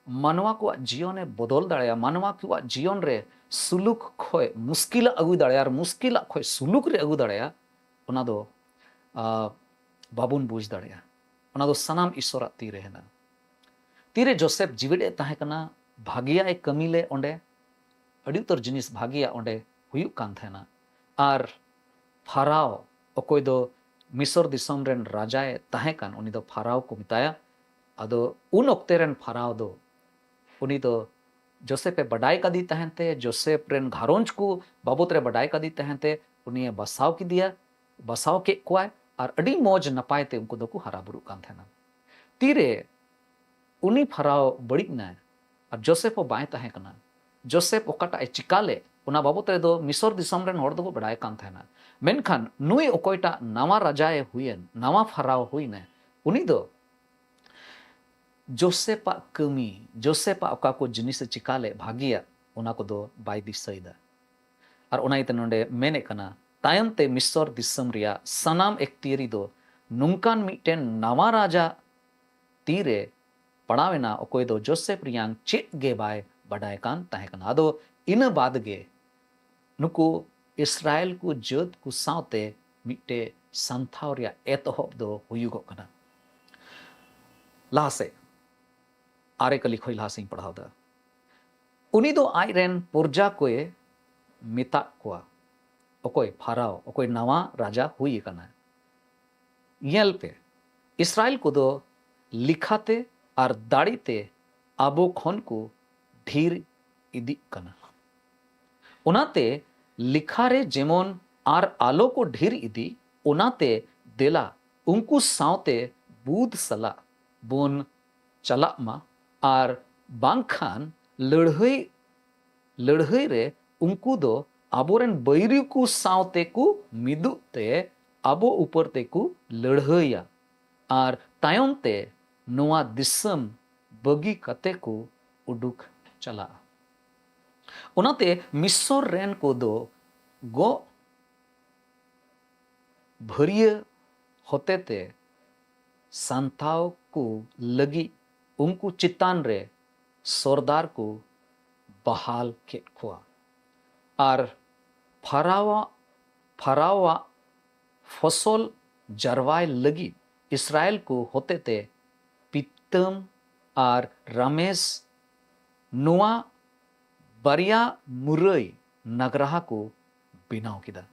ᱢᱟᱱᱣᱟ ᱠᱚᱣᱟᱜ ᱡᱤᱭᱚᱱᱮ ᱵᱚᱫᱚᱞ ᱫᱟᱲᱮᱭᱟᱜᱼᱟ, ᱢᱟᱱᱣᱟ ᱠᱚᱣᱟᱜ ᱡᱤᱭᱚᱱ ᱨᱮ ᱥᱩᱞᱩᱠ ᱠᱷᱚᱡ ᱢᱩᱥᱠᱤᱞᱟᱜ ᱟᱹᱜᱩ ᱫᱟᱲᱮᱭᱟᱜᱼᱟ, ᱟᱨ ᱢᱩᱥᱠᱤᱞᱟᱜ ᱠᱷᱚᱡ ᱥᱩᱞᱩᱠ ᱨᱮ ᱟᱹᱜᱩ ᱫᱟᱲᱮᱭᱟᱜᱼᱟ, ᱚᱱᱟ ᱫᱚ, ᱟ, ᱵᱟᱵᱚᱱ ᱵᱩᱡᱽ ᱫᱟᱲᱮᱭᱟᱜᱼᱟ᱾ ᱚᱱᱟ ᱫᱚ ᱥᱟᱱᱟᱢ ᱤᱥᱚᱨᱟᱜ ᱛᱤ ᱨᱮ ᱦᱮᱱᱟᱜᱼᱟ᱾ ᱛᱤᱨᱮ ᱡᱳᱥᱮᱯ ᱡᱤᱣᱮᱫ ᱮ ᱛᱟᱦᱮᱸ ᱠᱟᱱᱟ, ᱵᱷᱟᱜᱮᱭᱟᱜ ᱮ ᱠᱟᱹᱢᱤ ᱞᱮ ᱚᱸᱰᱮ, ᱟᱹᱰᱤ ᱩᱛᱟᱹᱨ ᱡᱤᱱᱤᱥ ᱵᱷᱟᱜᱮᱭᱟᱜ ᱚᱸᱰᱮ ᱦᱩᱭᱩᱜ ᱠᱟᱱ ᱛᱟᱦᱮᱱᱟ᱾ ᱟᱨ ᱯᱷᱟᱨᱟᱣ, ᱚᱠᱚᱭ ᱫᱚ ᱢᱤᱥᱚᱨ ᱫᱤᱥᱚᱢ ᱨᱮᱱ ᱨᱟᱡᱟᱭ ᱛᱟᱦᱮᱸ ᱠᱟᱱ, ᱩᱱᱤ ᱫᱚ ᱯᱷᱟᱨᱟᱣ ᱠᱚ ᱢᱮᱛᱟᱭᱟ᱾ ᱟᱫᱚ ᱩᱱ ᱚᱠᱛᱮ ᱨᱮᱱ ᱯᱷᱟᱨᱟᱣ ᱫᱚ, ᱩᱱᱤ ᱫᱚ ᱡᱳᱥᱮᱯ ᱮ ᱵᱟᱰᱟᱭ ᱠᱟᱫᱮ ᱛᱟᱦᱮᱱ ᱛᱮ, ᱡᱳᱥᱮᱯ ᱨᱮᱱ ᱜᱷᱟᱨᱚᱸᱡᱽ ᱠᱚ ᱵᱟᱵᱚᱛ ᱨᱮ ᱵᱟᱰᱟᱭ ᱠᱟᱫᱮ ᱛᱟᱦᱮᱱ ᱛᱮ, ᱩᱱᱤᱭᱮ ᱵᱟᱥᱟᱣ ᱠᱮᱫᱮᱭᱟ, ᱵᱟᱥᱟᱣ ᱠᱮᱫ ᱠᱚᱣᱟᱭ, ᱟᱨ ᱟᱹᱰᱤ ᱢᱚᱡᱽ ᱱᱟᱯᱟᱭ ᱛᱮ ᱩᱱᱠᱩ ᱫᱚᱠᱚ ᱦᱟᱨᱟ ᱵᱩᱨᱩᱜ ᱠᱟᱱ ᱛᱟᱦᱮᱱᱟ᱾ ᱛᱤᱨᱮ ᱩᱱᱤ ᱯᱷᱟᱨᱟᱣ ᱵᱟᱹᱲᱤᱡ ᱮᱱᱟᱭ ᱟᱨ ᱡᱳᱥᱮᱯ ᱦᱚᱸ ᱵᱟᱭ ᱛᱟᱦᱮᱸ ᱠᱟᱱᱟ, ᱡᱳᱥᱮᱯ ᱚᱠᱟᱴᱟᱜ ᱮ ᱪᱤᱠᱟ ᱞᱮᱫ, ᱚᱱᱟ ᱵᱟᱵᱚᱛ ᱨᱮᱫᱚ ᱢᱤᱥᱚᱨ ᱫᱤᱥᱚᱢ ᱨᱮᱱ ᱦᱚᱲ ᱫᱚᱠᱚ ᱵᱟᱰᱟᱭ ᱠᱟᱱ ᱛᱟᱦᱮᱱᱟ᱾ ᱢᱮᱱᱠᱷᱟᱱ ᱱᱩᱭ ᱚᱠᱚᱭᱴᱟᱜ ᱱᱟᱣᱟ ᱨᱟᱡᱟᱭ ᱦᱩᱭᱮᱱ, ᱱᱟᱣᱟ ᱯᱷᱟᱨᱟᱣ ᱦᱩᱭᱱᱟᱭ, ᱩᱱᱤ ᱫᱚ ᱡᱳᱥᱮᱯᱟᱜ ᱠᱟᱹᱢᱤ, ᱡᱳᱥᱮᱯᱟᱜ ᱚᱠᱟ ᱠᱚ ᱡᱤᱱᱤᱥ ᱮ ᱪᱤᱠᱟ ᱞᱮᱫ ᱵᱷᱟᱜᱮᱭᱟᱜ, ᱚᱱᱟ ᱠᱚᱫᱚ ᱵᱟᱭ ᱫᱤᱥᱟᱹᱭᱮᱫᱟ᱾ ᱟᱨ ᱚᱱᱟ ᱤᱭᱟᱹᱛᱮ ᱱᱚᱰᱮ ᱢᱮᱱᱮᱫ ᱠᱟᱱᱟ, ᱛᱟᱭᱚᱢ ᱛᱮ ᱢᱤᱥᱚᱨ ᱫᱤᱥᱚᱢ ᱨᱮᱭᱟᱜ ᱥᱟᱱᱟᱢ ᱮᱠᱛᱤᱭᱟᱹᱨᱤ ᱫᱚ ᱱᱚᱝᱠᱟᱱ ᱢᱤᱫᱴᱮᱱ ᱱᱟᱣᱟ ᱨᱟᱡᱟ ᱛᱤᱨᱮ ᱯᱟᱲᱟᱣ ᱮᱱᱟ, ᱚᱠᱚᱭ ᱫᱚ ᱡᱳᱥᱮᱯ ᱨᱮᱭᱟᱝ ᱪᱮᱫ ᱜᱮ ᱵᱟᱭ ᱵᱟᱰᱟᱭ ᱠᱟᱱ ᱛᱟᱦᱮᱸ ᱠᱟᱱᱟ᱾ ᱟᱫᱚ ᱤᱱᱟᱹ ᱵᱟᱫ ᱜᱮ ᱱᱩᱠᱩ ᱤᱥᱨᱟᱭᱮᱞ ᱠᱚ ᱡᱟᱹᱛ ᱠᱚ ᱥᱟᱶᱛᱮ ᱢᱤᱫᱴᱮᱡ ᱥᱟᱱᱛᱷᱟᱣ ᱨᱮᱭᱟᱜ ᱮᱛᱚᱦᱚᱵ ᱫᱚ ᱦᱩᱭᱩᱜᱚᱜ ᱠᱟᱱᱟ᱾ ᱞᱟᱦᱟ ᱥᱮᱫ, ᱟᱨᱮ ᱠᱟᱹᱞᱤ ᱠᱷᱚᱱ ᱞᱟᱦᱟ ᱥᱮᱫ ᱤᱧ ᱯᱟᱲᱦᱟᱣ ᱮᱫᱟ᱾ ᱩᱱᱤ ᱫᱚ ᱟᱡ ᱨᱮᱱ ᱯᱨᱚᱡᱟ ᱠᱚᱭ ᱢᱮᱛᱟᱜ ᱠᱚᱣᱟ, ᱚᱠᱚᱭ ᱯᱷᱟᱨᱟᱣ, ᱚᱠᱚᱭ ᱱᱟᱣᱟ ᱨᱟᱡᱟ ᱦᱩᱭ ᱟᱠᱟᱱᱟ, ᱧᱮᱞ ᱯᱮ, ᱤᱥᱨᱟᱭᱮᱞ ᱠᱚᱫᱚ ᱞᱮᱠᱷᱟᱛᱮ ᱟᱨ ᱫᱟᱲᱮᱛᱮ ᱟᱵᱚ ᱠᱷᱚᱱ ᱠᱚ ᱰᱷᱮᱨ ᱤᱫᱤᱜ ᱠᱟᱱᱟ᱾ ᱚᱱᱟᱛᱮ ᱞᱮᱠᱷᱟ ᱨᱮ ᱡᱮᱢᱚᱱ ᱟᱨ ᱟᱞᱚ ᱠᱚ ᱰᱷᱮᱨ ᱤᱫᱤ, ᱚᱱᱟᱛᱮ ᱫᱮᱞᱟ ᱩᱱᱠᱩ ᱥᱟᱶᱛᱮ ᱵᱩᱫ ᱥᱟᱞᱟᱜ ᱵᱚᱱ ᱪᱟᱞᱟᱜ ᱢᱟ, ᱟᱨ ᱵᱟᱝᱠᱷᱟᱱ ᱞᱟᱹᱲᱦᱟᱹᱭ, ᱞᱟᱹᱲᱦᱟᱹᱭ ᱨᱮ ᱩᱱᱠᱩ ᱫᱚ ᱟᱵᱚᱨᱮᱱ ᱵᱟᱹᱭᱨᱤ ᱠᱚ ᱥᱟᱶᱛᱮ ᱠᱚ ᱢᱤᱫᱚᱜ ᱛᱮ ᱟᱵᱚ ᱩᱯᱚᱨ ᱛᱮᱠᱚ ᱞᱟᱹᱲᱦᱟᱹᱭᱟ, ᱟᱨ ᱛᱟᱭᱚᱢ ᱛᱮ ᱱᱚᱣᱟ ᱫᱤᱥᱚᱢ ᱵᱟᱹᱜᱤ ᱠᱟᱛᱮ ᱠᱚ ᱩᱰᱩᱠ ᱪᱟᱞᱟᱜᱼᱟ᱾ ᱚᱱᱟᱛᱮ ᱢᱤᱥᱚᱨ ᱨᱮᱱ ᱠᱚᱫᱚ ᱜᱚᱜ ᱵᱷᱟᱹᱨᱭᱟᱹ ᱦᱚᱛᱮᱛᱮ ᱥᱟᱱᱛᱟᱣ ᱠᱚ ᱞᱟᱹᱜᱤᱫ ᱩᱱᱠᱩ ᱪᱮᱛᱟᱱ ᱨᱮ ᱥᱚᱨᱫᱟᱨ ᱠᱚ ᱵᱟᱦᱟᱞ ᱠᱮᱫ ᱠᱚᱣᱟ᱾ ᱟᱨ ᱯᱷᱟᱨᱟᱣᱟᱜ, ᱯᱷᱟᱨᱟᱣᱟᱜ ᱯᱷᱚᱥᱚᱞ ᱡᱟᱨᱣᱟᱭ ᱞᱟᱹᱜᱤᱫ ᱤᱥᱨᱟᱭᱮᱞ ᱠᱚ ᱦᱚᱛᱮᱛᱮ ᱯᱤᱛᱟᱹᱢ ᱟᱨ ᱨᱟᱢᱮᱥ ᱱᱚᱣᱟ ᱵᱟᱨᱭᱟ ᱢᱩᱨᱟᱹᱭ ᱱᱟᱜᱽᱨᱟᱦᱟ ᱠᱚ ᱵᱮᱱᱟᱣ ᱠᱮᱫᱟ᱾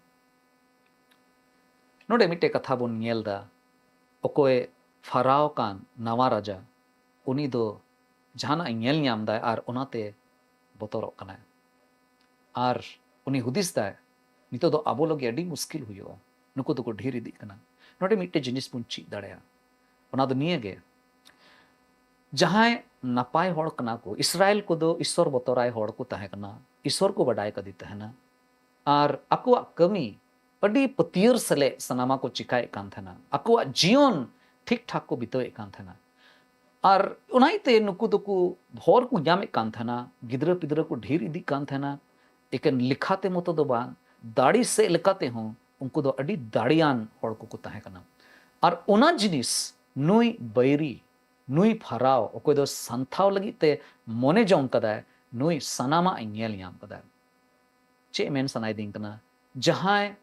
ᱱᱚᱰᱮ ᱢᱤᱫᱴᱮᱡ ᱠᱟᱛᱷᱟ ᱵᱚᱱ ᱧᱮᱞ ᱮᱫᱟ, ᱚᱠᱚᱭ ᱯᱷᱟᱨᱟᱣ ᱠᱟᱱ ᱱᱟᱣᱟ ᱨᱟᱡᱟ, ᱩᱱᱤ ᱫᱚ ᱡᱟᱦᱟᱱᱟᱜ ᱮ ᱧᱮᱞ ᱧᱟᱢ ᱫᱟᱭ ᱟᱨ ᱚᱱᱟᱛᱮ ᱵᱚᱛᱚᱨᱚᱜ ᱠᱟᱱᱟᱭ᱾ ᱟᱨ ᱩᱱᱤ ᱦᱩᱫᱤᱥ ᱫᱟᱭ, ᱱᱤᱛᱚᱜ ᱫᱚ ᱟᱵᱚ ᱞᱟᱹᱜᱤᱫ ᱟᱹᱰᱤ ᱢᱩᱥᱠᱤᱞ ᱦᱩᱭᱩᱜᱼᱟ, ᱱᱩᱠᱩ ᱫᱚᱠᱚ ᱰᱷᱮᱨ ᱤᱫᱤᱜ ᱠᱟᱱᱟ᱾ ᱱᱚᱰᱮ ᱢᱤᱫᱴᱮᱡ ᱡᱤᱱᱤᱥ ᱵᱚᱱ ᱪᱮᱫ ᱫᱟᱲᱮᱭᱟᱜᱼᱟ, ᱚᱱᱟ ᱫᱚ ᱱᱤᱭᱟᱹ ᱜᱮ, ᱡᱟᱦᱟᱸᱭ ᱱᱟᱯᱟᱭ ᱦᱚᱲ ᱠᱟᱱᱟ ᱠᱚ, ᱤᱥᱨᱟᱭᱮᱞ ᱠᱚᱫᱚ ᱤᱥᱥᱚᱨ ᱵᱚᱛᱚᱨᱟᱭ ᱦᱚᱲ ᱠᱚ ᱛᱟᱦᱮᱸ ᱠᱟᱱᱟ, ᱤᱥᱥᱚᱨ ᱠᱚ ᱵᱟᱰᱟᱭ ᱠᱟᱫᱮ ᱛᱟᱦᱮᱱᱟ, ᱟᱨ ᱟᱠᱚᱣᱟᱜ ᱠᱟᱹᱢᱤ ᱟᱹᱰᱤ ᱯᱟᱹᱛᱭᱟᱹᱨ ᱥᱟᱞᱮ ᱥᱟᱱᱟᱢᱟ ᱠᱚ ᱪᱤᱠᱟᱭᱮᱫ ᱠᱟᱱ ᱛᱟᱦᱮᱱᱟ, ᱟᱠᱚᱣᱟᱜ ᱡᱤᱭᱚᱱ ᱴᱷᱤᱠ ᱴᱷᱟᱠ ᱠᱚ ᱵᱤᱛᱟᱹᱣᱮᱫ ᱠᱟᱱ ᱛᱟᱦᱮᱱᱟ᱾ ᱟᱨ ᱚᱱᱟ ᱤᱭᱟᱹᱛᱮ ᱱᱩᱠᱩ ᱫᱚᱠᱚ ᱵᱷᱚᱨ ᱠᱚ ᱧᱟᱢᱮᱫ ᱠᱟᱱ ᱛᱟᱦᱮᱱᱟ, ᱜᱤᱫᱽᱨᱟᱹ ᱯᱤᱫᱽᱨᱟᱹ ᱠᱚ ᱰᱷᱮᱨ ᱤᱫᱤᱜ ᱠᱟᱱ ᱛᱟᱦᱮᱱᱟ᱾ ᱮᱠᱮᱱ ᱞᱮᱠᱷᱟᱛᱮ ᱢᱚᱛᱚ ᱫᱚ ᱵᱟᱝ, ᱫᱟᱲᱮ ᱥᱮᱫ ᱞᱮᱠᱟᱛᱮ ᱦᱚᱸ ᱩᱱᱠᱩ ᱫᱚ ᱟᱹᱰᱤ ᱫᱟᱲᱮᱭᱟᱱ ᱦᱚᱲ ᱠᱚᱠᱚ ᱛᱟᱦᱮᱸ ᱠᱟᱱᱟ᱾ ᱟᱨ ᱚᱱᱟ ᱡᱤᱱᱤᱥ ᱱᱩᱭ ᱵᱟᱹᱭᱨᱤ, ᱱᱩᱭ ᱯᱷᱟᱨᱟᱣ, ᱚᱠᱚᱭ ᱫᱚ ᱥᱟᱱᱛᱷᱟᱣ ᱞᱟᱹᱜᱤᱫ ᱛᱮ ᱢᱚᱱᱮ ᱡᱚᱝ ᱠᱟᱫᱟᱭ, ᱱᱩᱭ ᱥᱟᱱᱟᱢᱟᱜ ᱮ ᱧᱮᱞ ᱧᱟᱢ ᱠᱟᱫᱟᱭ᱾ ᱪᱮᱫ ᱢᱮᱱ ᱥᱟᱱᱟᱭᱮᱫᱤᱧ ᱠᱟᱱᱟ? ᱡᱟᱦᱟᱸᱭ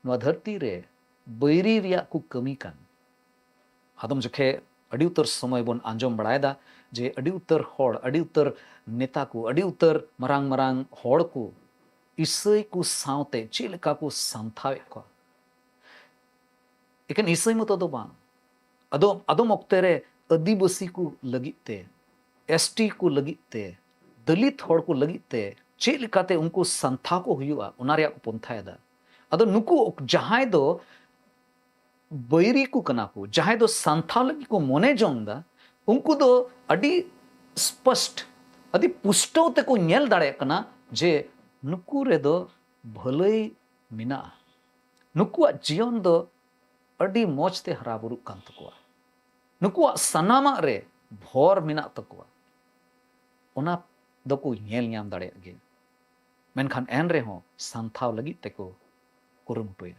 ᱱᱚᱣᱟ ᱫᱷᱟᱹᱨᱛᱤ ᱨᱮ ᱵᱟᱹᱭᱨᱤ ᱨᱮᱭᱟᱜ ᱠᱚ ᱠᱟᱹᱢᱤ ᱠᱟᱱ, ᱟᱫᱚᱢ ᱡᱚᱠᱷᱮᱡ ᱟᱹᱰᱤ ᱩᱛᱟᱹᱨ ᱥᱚᱢᱚᱭ ᱵᱚᱱ ᱟᱸᱡᱚᱢ ᱵᱟᱲᱟᱭᱮᱫᱟ ᱡᱮ ᱟᱹᱰᱤ ᱩᱛᱟᱹᱨ ᱦᱚᱲ, ᱟᱹᱰᱤ ᱩᱛᱟᱹᱨ ᱱᱮᱛᱟ ᱠᱚ, ᱟᱹᱰᱤ ᱩᱛᱟᱹᱨ ᱢᱟᱨᱟᱝ ᱢᱟᱨᱟᱝ ᱦᱚᱲ ᱠᱚ ᱤᱥᱟᱹᱭ ᱠᱚ ᱥᱟᱶᱛᱮ ᱪᱮᱫ ᱞᱮᱠᱟ ᱠᱚ ᱥᱟᱱᱛᱷᱟᱣᱮᱫ ᱠᱚᱣᱟ᱾ ᱮᱠᱮᱱ ᱤᱥᱟᱹᱭ ᱢᱚᱛᱚ ᱫᱚ ᱵᱟᱝ, ᱟᱫᱚᱢ ᱟᱫᱚᱢ ᱚᱠᱛᱮ ᱨᱮ ᱟᱹᱫᱤᱵᱟᱹᱥᱤ ᱠᱚ ᱞᱟᱹᱜᱤᱫ ᱛᱮ, ᱮᱥ ᱴᱤ ᱠᱚ ᱞᱟᱹᱜᱤᱫ ᱛᱮ, ᱫᱚᱞᱤᱛ ᱦᱚᱲ ᱠᱚ ᱞᱟᱹᱜᱤᱫ ᱛᱮ ᱪᱮᱫ ᱞᱮᱠᱟᱛᱮ ᱩᱱᱠᱩ ᱥᱟᱱᱛᱷᱟᱣ ᱠᱚ ᱦᱩᱭᱩᱜᱼᱟ, ᱚᱱᱟ ᱨᱮᱭᱟᱜ ᱠᱚ ᱯᱚᱱᱛᱷᱟᱭᱮᱫᱟ᱾ ᱟᱫᱚ ᱱᱩᱠᱩ ᱡᱟᱦᱟᱸᱭ ᱫᱚ ᱵᱟᱹᱭᱨᱤ ᱠᱚ ᱠᱟᱱᱟ ᱠᱚ, ᱡᱟᱦᱟᱸᱭ ᱫᱚ ᱥᱟᱱᱛᱷᱟᱣ ᱞᱟᱹᱜᱤᱫ ᱠᱚ ᱢᱚᱱᱮ ᱡᱚᱝ ᱫᱟ, ᱩᱱᱠᱩ ᱫᱚ ᱟᱹᱰᱤ ᱥᱯᱚᱥᱴ, ᱟᱹᱰᱤ ᱯᱩᱥᱴᱟᱹᱣ ᱛᱮᱠᱚ ᱧᱮᱞ ᱫᱟᱲᱮᱭᱟᱜ ᱠᱟᱱᱟ ᱡᱮ ᱱᱩᱠᱩ ᱨᱮᱫᱚ ᱵᱷᱟᱹᱞᱟᱹᱭ ᱢᱮᱱᱟᱜᱼᱟ᱾ ᱱᱩᱠᱩᱣᱟᱜ ᱡᱤᱭᱚᱱ ᱫᱚ ᱟᱹᱰᱤ ᱢᱚᱡᱽ ᱛᱮ ᱦᱟᱨᱟ ᱵᱩᱨᱩᱜ ᱠᱟᱱ ᱛᱟᱠᱚᱣᱟ᱾ ᱱᱩᱠᱩᱣᱟᱜ ᱥᱟᱱᱟᱢᱟᱜ ᱨᱮ ᱵᱷᱚᱨ ᱢᱮᱱᱟᱜ ᱛᱟᱠᱚᱣᱟ᱾ ᱚᱱᱟ ᱫᱚᱠᱚ ᱧᱮᱞ ᱧᱟᱢ ᱫᱟᱲᱮᱭᱟᱜ ᱜᱮᱭᱟ᱾ ᱢᱮᱱᱠᱷᱟᱱ ᱮᱱ ᱨᱮᱦᱚᱸ ᱥᱟᱱᱛᱷᱟᱣ ᱞᱟᱹᱜᱤᱫ ᱛᱮᱠᱚ ᱠᱩᱨᱩᱢᱩᱴᱩᱭᱟ᱾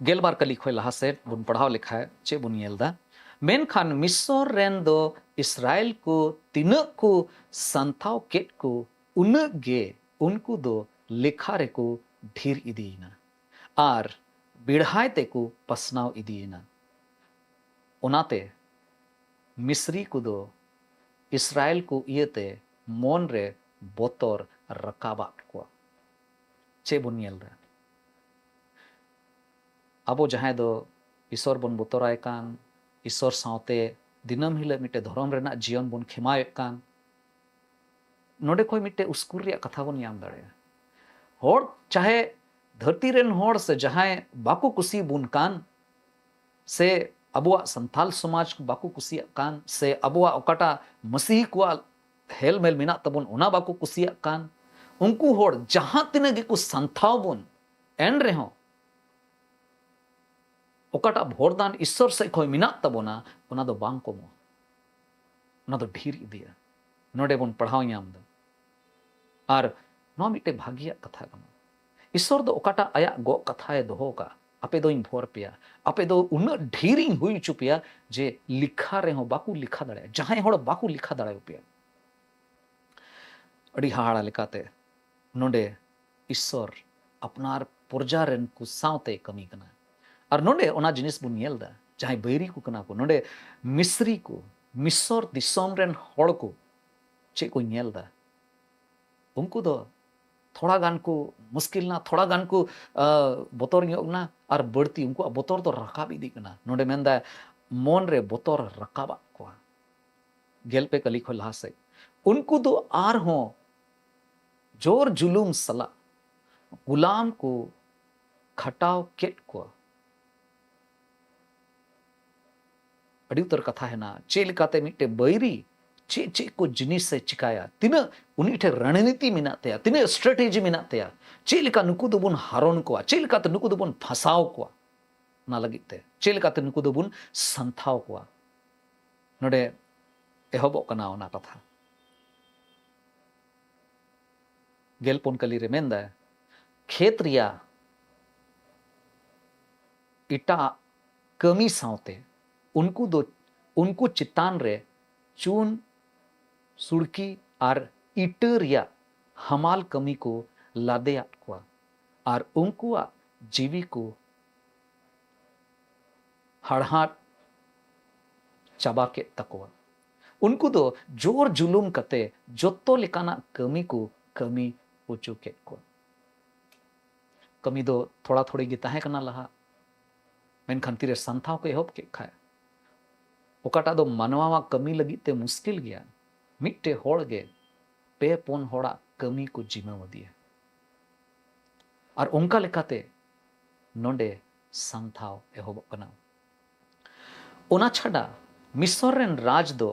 ᱜᱮᱞᱵᱟᱨ ᱠᱟᱹᱞᱤ ᱠᱷᱚᱱ ᱞᱟᱦᱟ ᱥᱮᱫ ᱵᱚᱱ ᱯᱟᱲᱦᱟᱣ ᱞᱮᱠᱷᱟᱱ ᱪᱮᱫ ᱵᱚᱱ ᱧᱮᱞ ᱫᱟ? ᱢᱮᱱᱠᱷᱟᱱ ᱢᱤᱥᱚᱨ ᱨᱮᱱ ᱫᱚ ᱤᱥᱨᱟᱭᱮᱞ ᱠᱚ ᱛᱤᱱᱟᱹᱜ ᱠᱚ ᱥᱟᱱᱛᱷᱟᱣ ᱠᱮᱫ ᱠᱚ, ᱩᱱᱟᱹᱜ ᱜᱮ ᱩᱱᱠᱩ ᱫᱚ ᱞᱮᱠᱷᱟ ᱨᱮᱠᱚ ᱰᱷᱮᱨ ᱤᱫᱤᱭᱮᱱᱟ ᱟᱨ ᱵᱮᱲᱦᱟᱭ ᱛᱮᱠᱚ ᱯᱟᱥᱱᱟᱣ ᱤᱫᱤᱭᱮᱱᱟ᱾ ᱚᱱᱟᱛᱮ ᱢᱤᱥᱨᱤ ᱠᱚᱫᱚ ᱤᱥᱨᱟᱭᱮᱞ ᱠᱚ ᱤᱭᱟᱹᱛᱮ ᱢᱚᱱ ᱨᱮ ᱵᱚᱛᱚᱨ ᱨᱟᱠᱟᱵᱟᱫ ᱠᱚᱣᱟ᱾ ᱪᱮᱫ ᱵᱚᱱ ᱧᱮᱞ ᱫᱟ? ᱟᱵᱚ ᱡᱟᱦᱟᱸᱭ ᱫᱚ ᱤᱥᱚᱨ ᱵᱚᱱ ᱵᱚᱛᱚᱨᱟᱭ ᱠᱟᱱ, ᱤᱥᱚᱨ ᱥᱟᱶᱛᱮ ᱫᱤᱱᱟᱹᱢ ᱦᱤᱞᱳᱜ ᱢᱤᱫᱴᱮᱱ ᱫᱷᱚᱨᱚᱢ ᱨᱮᱱᱟᱜ ᱡᱤᱭᱚᱱ ᱵᱚᱱ ᱠᱷᱮᱢᱟᱣᱮᱫ ᱠᱟᱱ, ᱱᱚᱰᱮ ᱠᱷᱚᱱ ᱢᱤᱫᱴᱮᱱ ᱩᱥᱠᱩᱨ ᱨᱮᱭᱟᱜ ᱠᱟᱛᱷᱟ ᱵᱚᱱ ᱧᱟᱢ ᱫᱟᱲᱮᱭᱟᱜᱼᱟ᱾ ᱦᱚᱲ ᱪᱟᱦᱮ ᱫᱷᱟᱹᱨᱛᱤ ᱨᱮᱱ ᱦᱚᱲ ᱥᱮ ᱡᱟᱦᱟᱸᱭ ᱵᱟᱠᱚ ᱠᱩᱥᱤ ᱵᱚᱱ ᱠᱟᱱ, ᱥᱮ ᱟᱵᱚᱣᱟᱜ ᱥᱟᱱᱛᱟᱞ ᱥᱚᱢᱟᱡᱽ ᱵᱟᱠᱚ ᱠᱩᱥᱤᱭᱟᱜ ᱠᱟᱱ, ᱥᱮ ᱟᱵᱚᱣᱟᱜ ᱚᱠᱟᱴᱟᱜ ᱢᱟᱹᱥᱤᱦᱤ ᱠᱚᱣᱟᱜ ᱦᱮᱞᱢᱮᱞ ᱢᱮᱱᱟᱜ ᱛᱟᱵᱚᱱ, ᱚᱱᱟ ᱵᱟᱠᱚ ᱠᱩᱥᱤᱭᱟᱜ ᱠᱟᱱ, ᱩᱱᱠᱩ ᱦᱚᱲ ᱡᱟᱦᱟᱸ ᱛᱤᱱᱟᱹᱜ ᱜᱮᱠᱚ ᱥᱟᱱᱛᱷᱟᱣ ᱵᱚᱱ, ᱮᱱ ᱨᱮᱦᱚᱸ ᱚᱠᱟᱴᱟᱜ ᱵᱷᱚᱨᱫᱟᱱ ᱤᱥᱥᱚᱨ ᱥᱮᱫ ᱠᱷᱚᱱ ᱢᱮᱱᱟᱜ ᱛᱟᱵᱚᱱᱟ, ᱚᱱᱟ ᱫᱚ ᱵᱟᱝ ᱠᱚᱢᱚᱜᱼᱟ, ᱚᱱᱟ ᱫᱚ ᱰᱷᱮᱨ ᱤᱫᱤᱜᱼᱟ᱾ ᱱᱚᱰᱮ ᱵᱚᱱ ᱯᱟᱲᱦᱟᱣ ᱧᱟᱢ ᱮᱫᱟ᱾ ᱟᱨ ᱱᱚᱣᱟ ᱢᱤᱫᱴᱮᱱ ᱵᱷᱟᱹᱜᱤᱭᱟᱜ ᱠᱟᱛᱷᱟ ᱠᱟᱱᱟ᱾ ᱤᱥᱥᱚᱨ ᱫᱚ ᱚᱠᱟᱴᱟᱜ ᱟᱭᱟᱜ ᱜᱚᱜ ᱠᱟᱛᱷᱟᱭ ᱫᱚᱦᱚ ᱠᱟᱜ, "ᱟᱯᱮ ᱫᱚᱧ ᱵᱷᱚᱨ ᱯᱮᱭᱟ, ᱟᱯᱮ ᱫᱚ ᱩᱱᱟᱹᱜ ᱰᱷᱮᱨᱤᱧ ᱦᱩᱭ ᱦᱚᱪᱚ ᱯᱮᱭᱟ ᱡᱮ ᱞᱮᱠᱷᱟ ᱨᱮᱦᱚᱸ ᱵᱟᱠᱚ ᱞᱮᱠᱷᱟ ᱫᱟᱲᱮᱭᱟᱜᱼᱟ, ᱡᱟᱦᱟᱸᱭ ᱦᱚᱲ ᱵᱟᱠᱚ ᱞᱮᱠᱷᱟ ᱫᱟᱲᱮᱭᱟᱯᱮᱭᱟ᱾" ᱟᱹᱰᱤ ᱦᱟᱦᱟᱲᱟ ᱞᱮᱠᱟᱛᱮ ᱱᱚᱰᱮ ᱤᱥᱥᱚᱨ ᱟᱯᱱᱟᱨ ᱯᱨᱚᱡᱟ ᱨᱮᱱ ᱠᱚ ᱥᱟᱶᱛᱮ ᱠᱟᱹᱢᱤ ᱠᱟᱱᱟ᱾ ᱟᱨ ᱱᱚᱰᱮ ᱚᱱᱟ ᱡᱤᱱᱤᱥ ᱵᱚᱱ ᱧᱮᱞ ᱮᱫᱟ, ᱡᱟᱦᱟᱸᱭ ᱵᱟᱹᱭᱨᱤ ᱠᱚ ᱠᱟᱱᱟ ᱠᱚ, ᱱᱚᱰᱮ ᱢᱤᱥᱨᱤ ᱠᱚ, ᱢᱤᱥᱚᱨ ᱫᱤᱥᱚᱢ ᱨᱮᱱ ᱦᱚᱲ ᱠᱚ ᱪᱮᱫ ᱠᱚ ᱧᱮᱞ ᱮᱫᱟ? ᱩᱱᱠᱩ ᱫᱚ ᱛᱷᱚᱲᱟ ᱜᱟᱱ ᱠᱚ ᱢᱩᱥᱠᱤᱞ ᱮᱱᱟ, ᱛᱷᱚᱲᱟ ᱜᱟᱱ ᱠᱚ, ᱟ, ᱵᱚᱛᱚᱨ ᱧᱚᱜ ᱮᱱᱟ, ᱟᱨ ᱵᱟᱹᱲᱛᱤ ᱩᱱᱠᱩᱣᱟᱜ ᱵᱚᱛᱚᱨ ᱫᱚ ᱨᱟᱠᱟᱵ ᱤᱫᱤᱜ ᱠᱟᱱᱟ᱾ ᱱᱚᱰᱮ ᱢᱮᱱᱫᱟᱭ, ᱢᱚᱱ ᱨᱮ ᱵᱚᱛᱚᱨ ᱨᱟᱠᱟᱵᱟᱜ ᱠᱚᱣᱟ᱾ ᱜᱮᱞ ᱯᱮ ᱠᱟᱹᱞᱤ ᱠᱷᱚᱱ ᱞᱟᱦᱟ ᱥᱮᱫ, ᱩᱱᱠᱩ ᱫᱚ ᱟᱨᱦᱚᱸ ᱡᱳᱨ ᱡᱩᱞᱩᱢ ᱥᱟᱞᱟᱜ ᱜᱩᱞᱟᱢ ᱠᱚ ᱠᱷᱟᱴᱟᱣ ᱠᱮᱫ ᱠᱚᱣᱟ᱾ ᱟᱹᱰᱤ ᱩᱛᱟᱹᱨ ᱠᱟᱛᱷᱟ ᱦᱮᱱᱟᱜᱼᱟ, ᱪᱮᱫ ᱞᱮᱠᱟᱛᱮ ᱢᱤᱫᱴᱮᱱ ᱵᱟᱹᱭᱨᱤ ᱪᱮᱫ ᱪᱮᱫ ᱠᱚ ᱡᱤᱱᱤᱥ ᱮ ᱪᱤᱠᱟᱭᱟ, ᱛᱤᱱᱟᱹᱜ ᱩᱱᱤ ᱴᱷᱮᱱ ᱨᱚᱱᱱᱤᱛᱤ ᱢᱮᱱᱟᱜ ᱛᱟᱭᱟ, ᱛᱤᱱᱟᱹᱜ ᱥᱴᱨᱮᱴᱮᱡᱤ ᱢᱮᱱᱟᱜ ᱛᱟᱭᱟ, ᱪᱮᱫ ᱞᱮᱠᱟ ᱱᱩᱠᱩ ᱫᱚᱵᱚᱱ ᱦᱟᱨᱚᱱ ᱠᱚᱣᱟ, ᱪᱮᱫ ᱞᱮᱠᱟᱛᱮ ᱱᱩᱠᱩ ᱫᱚᱵᱚᱱ ᱯᱷᱟᱸᱥᱟᱣ ᱠᱚᱣᱟ, ᱚᱱᱟ ᱞᱟᱹᱜᱤᱫ ᱛᱮ ᱪᱮᱫ ᱞᱮᱠᱟᱛᱮ ᱱᱩᱠᱩ ᱫᱚᱵᱚᱱ ᱥᱟᱱᱛᱷᱟᱣ ᱠᱚᱣᱟ᱾ ᱱᱚᱰᱮ ᱮᱦᱚᱵᱚᱜ ᱠᱟᱱᱟ ᱚᱱᱟ ᱠᱟᱛᱷᱟ᱾ ᱜᱮᱞ ᱯᱩᱱ ᱠᱟᱹᱞᱤ ᱨᱮ ᱢᱮᱱᱫᱟ, ᱠᱷᱮᱛ ᱨᱮᱭᱟᱜ ᱮᱴᱟᱜ ᱠᱟᱹᱢᱤ ᱥᱟᱶᱛᱮ ᱩᱱᱠᱩ ᱫᱚ, ᱩᱱᱠᱩ ᱪᱮᱛᱟᱱ ᱨᱮ ᱪᱩᱱ, ᱥᱩᱲᱠᱤ ᱟᱨ ᱤᱴᱟᱹ ᱨᱮᱭᱟᱜ ᱦᱟᱢᱟᱞ ᱠᱟᱹᱢᱤ ᱠᱚ ᱞᱟᱫᱮᱭᱟᱫ ᱠᱚᱣᱟ ᱟᱨ ᱩᱱᱠᱩᱣᱟᱜ ᱡᱤᱣᱤ ᱠᱚ ᱦᱟᱲᱦᱟᱫ ᱪᱟᱵᱟ ᱠᱮᱫ ᱛᱟᱠᱚᱣᱟ᱾ ᱩᱱᱠᱩ ᱫᱚ ᱡᱳᱨ ᱡᱩᱞᱩᱢ ᱠᱟᱛᱮ ᱡᱚᱛᱚ ᱞᱮᱠᱟᱱᱟᱜ ᱠᱟᱹᱢᱤ ᱠᱚ ᱠᱟᱹᱢᱤ ᱦᱚᱪᱚ ᱠᱮᱫ ᱠᱚᱣᱟ᱾ ᱠᱟᱹᱢᱤ ᱫᱚ ᱛᱷᱚᱲᱟ ᱛᱷᱚᱲᱤ ᱜᱮ ᱛᱟᱦᱮᱸ ᱠᱟᱱᱟ ᱞᱟᱦᱟ, ᱢᱮᱱᱠᱷᱟᱱ ᱛᱤᱨᱮ ᱥᱟᱱᱛᱷᱟᱣ ᱠᱚ ᱮᱦᱚᱵ ᱠᱮᱫ ᱠᱷᱟᱡ, ᱚᱠᱟᱴᱟᱜ ᱫᱚ ᱢᱟᱱᱣᱟᱣᱟᱜ ᱠᱟᱹᱢᱤ ᱞᱟᱹᱜᱤᱫ ᱛᱮ ᱢᱩᱥᱠᱤᱞ ᱜᱮᱭᱟ, ᱢᱤᱫᱴᱮᱡ ᱦᱚᱲ ᱜᱮ ᱯᱮ ᱯᱩᱱ ᱦᱚᱲᱟᱜ ᱠᱟᱹᱢᱤ ᱠᱚ ᱡᱤᱢᱟᱹᱣ ᱟᱫᱮᱭᱟ᱾ ᱟᱨ ᱚᱱᱠᱟ ᱞᱮᱠᱟᱛᱮ ᱱᱚᱰᱮ ᱥᱟᱱᱛᱷᱟᱣ ᱮᱦᱚᱵᱚᱜ ᱠᱟᱱᱟ᱾ ᱚᱱᱟ ᱪᱷᱟᱰᱟ ᱢᱤᱥᱚᱨ ᱨᱮᱱ ᱨᱟᱡᱽ ᱫᱚ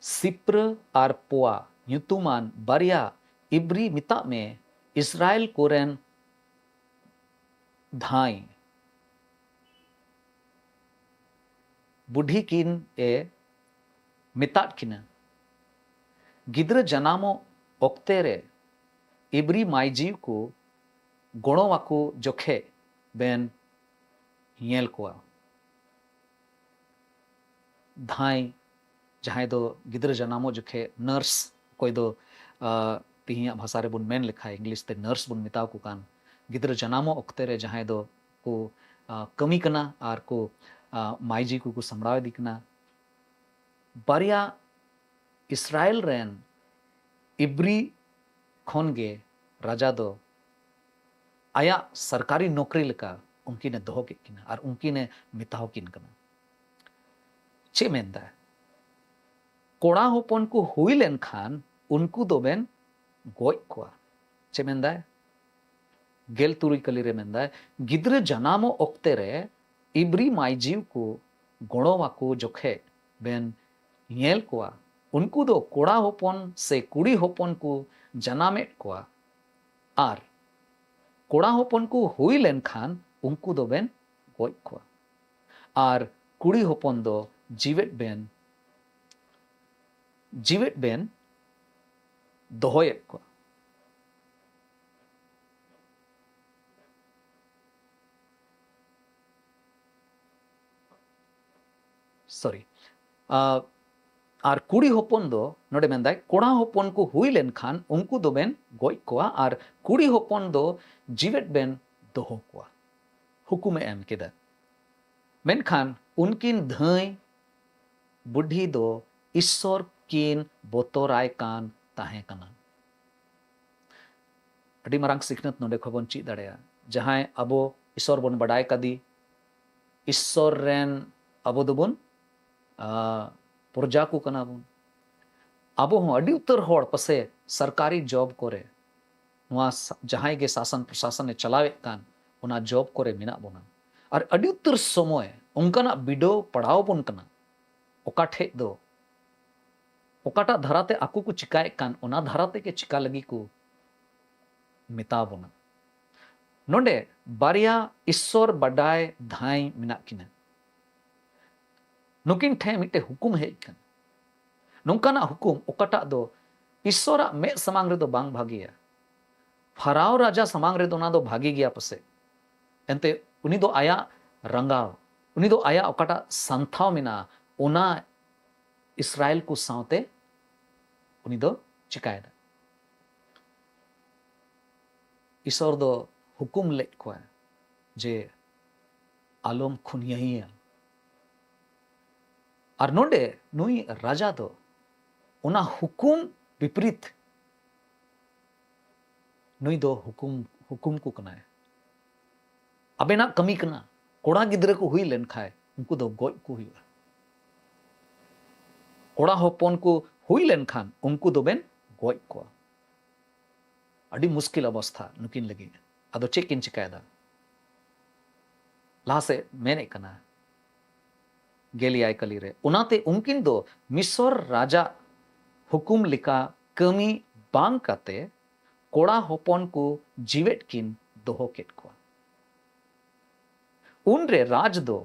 ᱥᱤᱯᱨᱟᱹ ᱟᱨ ᱯᱳᱣᱟ ᱧᱩᱛᱩᱢᱟᱱ ᱵᱟᱨᱭᱟ ᱤᱵᱨᱤ, ᱢᱮᱛᱟᱜ ᱢᱮ ᱤᱥᱨᱟᱭᱮᱞ ᱠᱚᱨᱮᱱ ᱫᱷᱟᱹᱭ ᱵᱩᱰᱷᱤ ᱠᱤᱱ ᱮ ᱢᱮᱛᱟᱫ ᱠᱤᱱᱟ, ᱜᱤᱫᱽᱨᱟᱹ ᱡᱟᱱᱟᱢᱚᱜ ᱚᱠᱛᱮ ᱨᱮ ᱤᱵᱨᱤ ᱢᱟᱹᱭᱡᱤ ᱠᱚ ᱜᱚᱲᱚ ᱟᱠᱚ ᱡᱚᱠᱷᱮᱡ ᱵᱮᱱ ᱧᱮᱞ ᱠᱚᱣᱟ᱾ ᱫᱷᱟᱹᱭ, ᱡᱟᱦᱟᱸᱭ ᱫᱚ ᱜᱤᱫᱽᱨᱟᱹ ᱡᱟᱱᱟᱢᱚᱜ ᱡᱚᱠᱷᱮᱡ ᱱᱟᱨᱥ, ᱚᱠᱚᱭ ᱫᱚ, ᱟ, ᱛᱤᱦᱤᱧᱟᱜ ᱵᱷᱟᱥᱟ ᱨᱮᱵᱚᱱ ᱢᱮᱱ ᱞᱮᱠᱷᱟᱡ ᱤᱝᱞᱤᱥ ᱛᱮ ᱱᱟᱨᱥ ᱵᱚᱱ ᱢᱮᱛᱟᱣ ᱠᱚ ᱠᱟᱱ, ᱜᱤᱫᱽᱨᱟᱹ ᱡᱟᱱᱟᱢᱚᱜ ᱚᱠᱛᱮ ᱨᱮ ᱡᱟᱦᱟᱸᱭ ᱫᱚ ᱠᱚ, ᱟ, ᱠᱟᱹᱢᱤ ᱠᱟᱱᱟ ᱟᱨ ᱠᱚ, ᱢᱟᱹᱭᱡᱤ ᱠᱚᱠᱚ ᱥᱟᱢᱵᱲᱟᱣ ᱤᱫᱤ ᱠᱟᱱᱟ᱾ ᱵᱟᱨᱭᱟ ᱤᱥᱨᱟᱭᱮᱞ ᱨᱮᱱ ᱤᱵᱨᱤ ᱠᱷᱚᱱ ᱜᱮ ᱨᱟᱡᱟ ᱫᱚ ᱟᱭᱟᱜ ᱥᱚᱨᱠᱟᱨᱤ ᱱᱚᱠᱨᱤ ᱞᱮᱠᱟ ᱩᱱᱠᱤᱱᱮ ᱫᱚᱦᱚ ᱠᱮᱫ ᱠᱤᱱᱟ ᱟᱨ ᱩᱱᱠᱤᱱᱮ ᱢᱮᱛᱟᱣ ᱠᱤᱱ ᱠᱟᱱᱟ᱾ ᱪᱮᱫ ᱢᱮᱱᱫᱟᱭ? ᱠᱚᱲᱟ ᱦᱚᱯᱚᱱ ᱠᱚ ᱦᱩᱭ ᱞᱮᱱᱠᱷᱟᱱ ᱩᱱᱠᱩ ᱫᱚᱵᱮᱱ ᱜᱚᱡ ᱠᱚᱣᱟ᱾ ᱪᱮᱫ ᱢᱮᱱᱫᱟᱭ? ᱜᱮᱞ ᱛᱩᱨᱩᱭ ᱠᱟᱹᱞᱤ ᱨᱮ ᱢᱮᱱᱫᱟᱭ, ᱜᱤᱫᱽᱨᱟᱹ ᱡᱟᱱᱟᱢᱚᱜ ᱚᱠᱛᱮ ᱨᱮ ᱤᱵᱨᱤ ᱢᱟᱹᱭᱡᱤᱣ ᱠᱚ ᱜᱚᱲᱚ ᱟᱠᱚ ᱡᱚᱠᱷᱮᱡ ᱵᱮᱱ ᱧᱮᱞ ᱠᱚᱣᱟ, ᱩᱱᱠᱩ ᱫᱚ ᱠᱚᱲᱟ ᱦᱚᱯᱚᱱ ᱥᱮ ᱠᱩᱲᱤ ᱦᱚᱯᱚᱱ ᱠᱚ ᱡᱟᱱᱟᱢᱮᱫ ᱠᱚᱣᱟ, ᱟᱨ ᱠᱚᱲᱟ ᱦᱚᱯᱚᱱ ᱠᱚ ᱦᱩᱭ ᱞᱮᱱᱠᱷᱟᱱ ᱩᱱᱠᱩ ᱫᱚᱵᱮᱱ ᱜᱚᱡ ᱠᱚᱣᱟ, ᱟᱨ ᱠᱩᱲᱤ ᱦᱚᱯᱚᱱ ᱫᱚ ᱡᱤᱣᱮᱫ ᱵᱮᱱ ᱡᱤᱣᱮᱫ ᱵᱮᱱ ᱫᱚᱦᱚᱭᱮᱫ ᱠᱚᱣᱟ᱾ ᱥᱚᱨᱤ, ᱟᱨ ᱠᱩᱲᱤ ᱦᱚᱯᱚᱱ ᱫᱚ, ᱱᱚᱰᱮ ᱢᱮᱱᱫᱟᱭ, ᱠᱚᱲᱟ ᱦᱚᱯᱚᱱ ᱠᱚ ᱦᱩᱭ ᱞᱮᱱᱠᱷᱟᱱ ᱩᱱᱠᱩ ᱫᱚᱵᱮᱱ ᱜᱚᱡ ᱠᱚᱣᱟ, ᱟᱨ ᱠᱩᱲᱤ ᱦᱚᱯᱚᱱ ᱫᱚ ᱡᱤᱣᱮᱫ ᱵᱮᱱ ᱫᱚᱦᱚ ᱠᱚᱣᱟ᱾ ᱦᱩᱠᱩᱢᱮ ᱮᱢ ᱠᱮᱫᱟ᱾ ᱢᱮᱱᱠᱷᱟᱱ ᱩᱱᱠᱤᱱ ᱫᱷᱟᱹᱭ ᱵᱩᱰᱷᱤ ᱫᱚ ᱤᱥᱥᱚᱨ ᱠᱤᱱ ᱵᱚᱛᱚᱨᱟᱭ ᱠᱟᱱ ᱛᱟᱦᱮᱸ ᱠᱟᱱᱟ᱾ ᱟᱹᱰᱤ ᱢᱟᱨᱟᱝ ᱥᱤᱠᱷᱱᱟᱹᱛ ᱱᱚᱰᱮ ᱠᱷᱚᱱ ᱵᱚᱱ ᱪᱮᱫ ᱫᱟᱲᱮᱭᱟᱜᱼᱟ᱾ ᱡᱟᱦᱟᱸᱭ ᱟᱵᱚ ᱤᱥᱥᱚᱨ ᱵᱚᱱ ᱵᱟᱰᱟᱭ ᱠᱟᱫᱮ, ᱤᱥᱥᱚᱨ ᱨᱮᱱ ᱟᱵᱚ ᱫᱚᱵᱚᱱ, ᱟ, ᱯᱨᱚᱡᱟ ᱠᱚ ᱠᱟᱱᱟ ᱵᱚᱱ᱾ ᱟᱵᱚ ᱦᱚᱸ ᱟᱹᱰᱤ ᱩᱛᱟᱹᱨ ᱦᱚᱲ ᱯᱟᱥᱮ ᱥᱚᱨᱠᱟᱨᱤ ᱡᱚᱵ ᱠᱚᱨᱮ, ᱱᱚᱣᱟ ᱥᱟ-, ᱡᱟᱦᱟᱸᱭ ᱜᱮ ᱥᱟᱥᱚᱱ ᱯᱨᱚᱥᱟᱥᱚᱱᱮ ᱪᱟᱞᱟᱣᱮᱫ ᱠᱟᱱ, ᱚᱱᱟ ᱡᱚᱵ ᱠᱚᱨᱮ ᱢᱮᱱᱟᱜ ᱵᱚᱱᱟ᱾ ᱟᱨ ᱟᱹᱰᱤ ᱩᱛᱟᱹᱨ ᱥᱚᱢᱚᱭ ᱚᱱᱠᱟᱱᱟᱜ ᱵᱤᱰᱟᱹᱣ ᱯᱟᱲᱟᱣ ᱵᱚᱱ ᱠᱟᱱᱟ, ᱚᱠᱟ ᱴᱷᱮᱡ ᱫᱚ, ᱚᱠᱟᱴᱟᱜ ᱫᱷᱟᱨᱟᱛᱮ ᱟᱠᱚ ᱠᱚ ᱪᱤᱠᱟᱭᱮᱫ ᱠᱟᱱ, ᱚᱱᱟ ᱫᱷᱟᱨᱟ ᱛᱮᱜᱮ ᱪᱤᱠᱟ ᱞᱟᱹᱜᱤᱫ ᱠᱚ ᱢᱮᱛᱟ ᱵᱚᱱᱟ᱾ ᱱᱚᱰᱮ ᱵᱟᱨᱭᱟ ᱤᱥᱥᱚᱨ ᱵᱟᱰᱟᱭ ᱫᱷᱟᱭ ᱢᱮᱱᱟᱜ ᱠᱤᱱᱟ᱾ ᱱᱩᱠᱤᱱ ᱴᱷᱮᱱ ᱢᱤᱫᱴᱮᱱ ᱦᱩᱠᱩᱢ ᱦᱮᱡ ᱠᱟᱱᱟ᱾ ᱱᱚᱝᱠᱟᱱᱟᱜ ᱦᱩᱠᱩᱢ ᱚᱠᱟᱴᱟᱜ ᱫᱚ ᱤᱥᱥᱚᱨᱟᱜ ᱢᱮᱫ ᱥᱟᱢᱟᱝ ᱨᱮᱫᱚ ᱵᱟᱝ ᱵᱷᱟᱜᱮᱭᱟ᱾ ᱯᱷᱟᱨᱟᱣ ᱨᱟᱡᱟ ᱥᱟᱢᱟᱝ ᱨᱮᱫᱚ ᱚᱱᱟ ᱫᱚ ᱵᱷᱟᱜᱮ ᱜᱮᱭᱟ ᱯᱟᱥᱮᱡ᱾ ᱮᱱᱛᱮ ᱩᱱᱤ ᱫᱚ ᱟᱭᱟᱜ ᱨᱟᱸᱜᱟᱣ, ᱩᱱᱤ ᱫᱚ ᱟᱭᱟᱜ ᱚᱠᱟᱴᱟᱜ ᱥᱟᱱᱛᱷᱟᱣ ᱢᱮᱱᱟᱜᱼᱟ, ᱚᱱᱟ ᱤᱥᱨᱟᱭᱮᱞ ᱠᱚ ᱥᱟᱶᱛᱮ ᱩᱱᱤ ᱫᱚ ᱪᱤᱠᱟᱭᱮᱫᱟ? ᱤᱥᱚᱨ ᱫᱚ ᱦᱩᱠᱩᱢ ᱞᱮᱫ ᱠᱚᱣᱟ ᱡᱮ, "ᱟᱞᱚᱢ ᱠᱷᱩᱱᱭᱟᱹᱭᱮᱭᱟ, ᱟᱨ ᱱᱚᱰᱮ ᱱᱩᱭ ᱨᱟᱡᱟ ᱫᱚ ᱚᱱᱟ ᱦᱩᱠᱩᱢ ᱵᱤᱯᱨᱤᱛ, ᱱᱩᱭ ᱫᱚ ᱦᱩᱠᱩᱢ, ᱦᱩᱠᱩᱢ ᱠᱚ ᱠᱟᱱᱟᱭ᱾ ᱟᱵᱮᱱᱟᱜ ᱠᱟᱹᱢᱤ ᱠᱟᱱᱟ, ᱠᱚᱲᱟ ᱜᱤᱫᱽᱨᱟᱹ ᱠᱚ ᱦᱩᱭ ᱞᱮᱱ ᱠᱷᱟᱱ ᱩᱱᱠᱩ ᱫᱚ ᱜᱚᱡ ᱠᱚ ᱦᱩᱭᱩᱜᱼᱟ᱾ ᱠᱚᱲᱟ ᱦᱚᱯᱚᱱ ᱠᱚ ᱦᱩᱭ ᱞᱮᱱ ᱠᱷᱟᱱ ᱩᱱᱠᱩ ᱫᱚᱵᱮᱱ ᱜᱚᱡ ᱠᱚᱣᱟ᱾ ᱟᱹᱰᱤ ᱢᱩᱥᱠᱤᱞ ᱚᱵᱚᱥᱛᱷᱟ ᱱᱩᱠᱤᱱ ᱞᱟᱹᱜᱤᱫ᱾ ᱟᱫᱚ ᱪᱮᱫ ᱠᱤᱱ ᱪᱤᱠᱟᱭᱮᱫᱟ? ᱞᱟᱦᱟ ᱥᱮᱫ ᱢᱮᱱᱮᱫ ᱠᱟᱱᱟ, ᱜᱮᱞ ᱮᱭᱟᱭ ᱠᱟᱹᱞᱤ ᱨᱮ, ᱚᱱᱟᱛᱮ ᱩᱱᱠᱤᱱ ᱫᱚ ᱢᱤᱥᱚᱨ ᱨᱟᱡᱟ ᱦᱩᱠᱩᱢ ᱞᱮᱠᱟ ᱠᱟᱹᱢᱤ ᱵᱟᱝ ᱠᱟᱛᱮ ᱠᱚᱲᱟ ᱦᱚᱯᱚᱱ ᱠᱚ ᱡᱤᱣᱮᱫ ᱠᱤᱱ ᱫᱚᱦᱚ ᱠᱮᱫ ᱠᱚᱣᱟ᱾ ᱩᱱᱨᱮ ᱨᱟᱡᱽ ᱫᱚ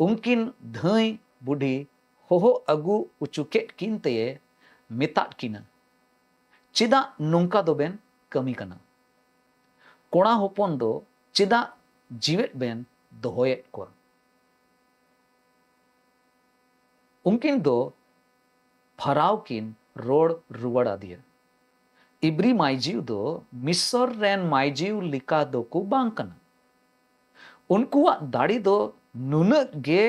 ᱩᱱᱠᱤᱱ ᱫᱷᱟᱹᱭ ᱵᱩᱰᱷᱤ ᱦᱚᱦᱚ ᱟᱹᱜᱩ ᱚᱪᱚ ᱠᱮᱫ ᱠᱤᱱ ᱛᱮᱭᱮ ᱢᱮᱛᱟᱫ ᱠᱤᱱᱟ, "ᱪᱮᱫᱟᱜ ᱱᱚᱝᱠᱟ ᱫᱚᱵᱮᱱ ᱠᱟᱹᱢᱤ ᱠᱟᱱᱟ? ᱠᱚᱲᱟ ᱦᱚᱯᱚᱱ ᱫᱚ ᱪᱮᱫᱟᱜ ᱡᱤᱣᱮᱫ ᱵᱮᱱ ᱫᱚᱦᱚᱭᱮᱫ ᱠᱚᱣᱟ?" ᱩᱱᱠᱤᱱ ᱫᱚ ᱯᱷᱟᱨᱟᱣ ᱠᱤᱱ ᱨᱚᱲ ᱨᱩᱣᱟᱹᱲ ᱟᱫᱮᱭᱟ, "ᱤᱵᱨᱤ ᱢᱟᱹᱭᱡᱤᱣ ᱫᱚ ᱢᱤᱥᱚᱨ ᱨᱮᱱ ᱢᱟᱹᱭᱡᱤᱣ ᱞᱮᱠᱟ ᱫᱚᱠᱚ ᱵᱟᱝ ᱠᱟᱱᱟ᱾ ᱩᱱᱠᱩᱣᱟᱜ ᱫᱟᱲᱮ ᱫᱚ ᱱᱩᱱᱟᱹᱜ ᱜᱮ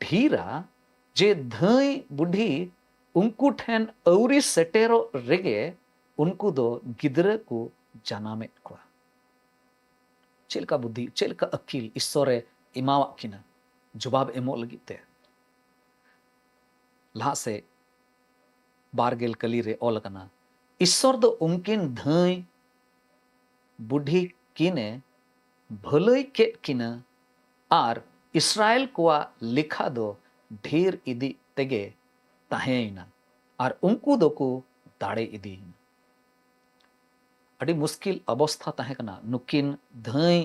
ᱰᱷᱤᱨᱟ ᱡᱮ ᱫᱷᱟᱹᱭ ᱵᱩᱰᱷᱤ ᱩᱱᱠᱩ ᱴᱷᱮᱱ ᱟᱹᱣᱨᱤ ᱥᱮᱴᱮᱨᱚᱜ ᱨᱮᱜᱮ ᱩᱱᱠᱩ ᱫᱚ ᱜᱤᱫᱽᱨᱟᱹ ᱠᱚ ᱡᱟᱱᱟᱢᱮᱫ ᱠᱚᱣᱟ᱾" ᱪᱮᱫ ᱞᱮᱠᱟ ᱵᱩᱫᱽᱫᱷᱤ, ᱪᱮᱫ ᱞᱮᱠᱟ ᱟᱹᱠᱤᱞ ᱤᱥᱥᱚᱨᱮ ᱮᱢᱟᱣᱟᱫ ᱠᱤᱱᱟ ᱡᱚᱵᱟᱵ ᱮᱢᱚᱜ ᱞᱟᱹᱜᱤᱫ ᱛᱮ? ᱞᱟᱦᱟ ᱥᱮᱫ ᱵᱟᱨ ᱜᱮᱞ ᱠᱟᱹᱞᱤ ᱨᱮ ᱚᱞ ᱟᱠᱟᱱᱟ, ᱤᱥᱥᱚᱨ ᱫᱚ ᱩᱱᱠᱤᱱ ᱫᱷᱟᱹᱭ ᱵᱩᱰᱷᱤ ᱠᱤᱱᱮ ᱵᱷᱟᱹᱞᱟᱹᱭ ᱠᱮᱫ ᱠᱤᱱᱟ ᱟᱨ ᱤᱥᱨᱟᱭᱮᱞ ᱠᱚᱣᱟᱜ ᱞᱮᱠᱷᱟ ᱫᱚ ᱰᱷᱮᱨ ᱤᱫᱤ ᱛᱮᱜᱮ ᱛᱟᱦᱮᱸᱭᱮᱱᱟ ᱟᱨ ᱩᱱᱠᱩ ᱫᱚᱠᱚ ᱫᱟᱲᱮ ᱤᱫᱤᱭᱮᱱᱟ᱾ ᱟᱹᱰᱤ ᱢᱩᱥᱠᱤᱞ ᱚᱵᱚᱥᱛᱷᱟ ᱛᱟᱦᱮᱸ ᱠᱟᱱᱟ ᱱᱩᱠᱤᱱ ᱫᱷᱟᱹᱭ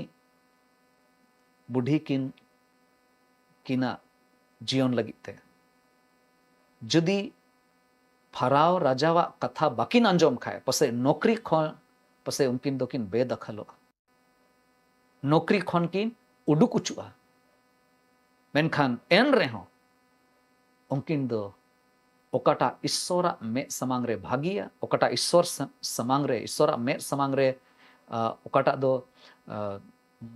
ᱵᱩᱰᱷᱤ ᱠᱤᱱ, ᱠᱤᱱᱟᱜ ᱡᱤᱭᱚᱱ ᱞᱟᱹᱜᱤᱫ ᱛᱮ᱾ ᱡᱩᱫᱤ ᱯᱷᱟᱨᱟᱣ ᱨᱟᱡᱟᱣᱟᱜ ᱠᱟᱛᱷᱟ ᱵᱟᱹᱠᱤᱱ ᱟᱸᱡᱚᱢ ᱠᱷᱟᱡ, ᱯᱟᱥᱮᱡ ᱱᱚᱠᱨᱤ ᱠᱷᱚᱱ, ᱯᱟᱥᱮᱡ ᱩᱱᱠᱤᱱ ᱫᱚᱠᱤᱱ ᱵᱮᱫᱟᱠᱷᱟᱞᱚᱜᱼᱟ, ᱱᱚᱠᱨᱤ ᱠᱷᱚᱱ ᱠᱤᱱ ᱩᱰᱩᱠ ᱚᱪᱚᱜᱼᱟ᱾ ᱢᱮᱱᱠᱷᱟᱱ ᱮᱱ ᱨᱮᱦᱚᱸ ᱩᱱᱠᱤᱱ ᱫᱚ ᱚᱠᱟᱴᱟᱜ ᱤᱥᱥᱚᱨᱟᱜ ᱢᱮᱫ ᱥᱟᱢᱟᱝ ᱨᱮ ᱵᱷᱟᱹᱜᱤᱭᱟ, ᱚᱠᱟᱴᱟᱜ ᱤᱥᱥᱚᱨ ᱥᱟ-, ᱥᱟᱢᱟᱝ ᱨᱮ, ᱤᱥᱥᱚᱨᱟᱜ ᱢᱮᱫ ᱥᱟᱢᱟᱝ ᱨᱮ, ᱟ, ᱚᱠᱟᱴᱟᱜ ᱫᱚ, ᱟ,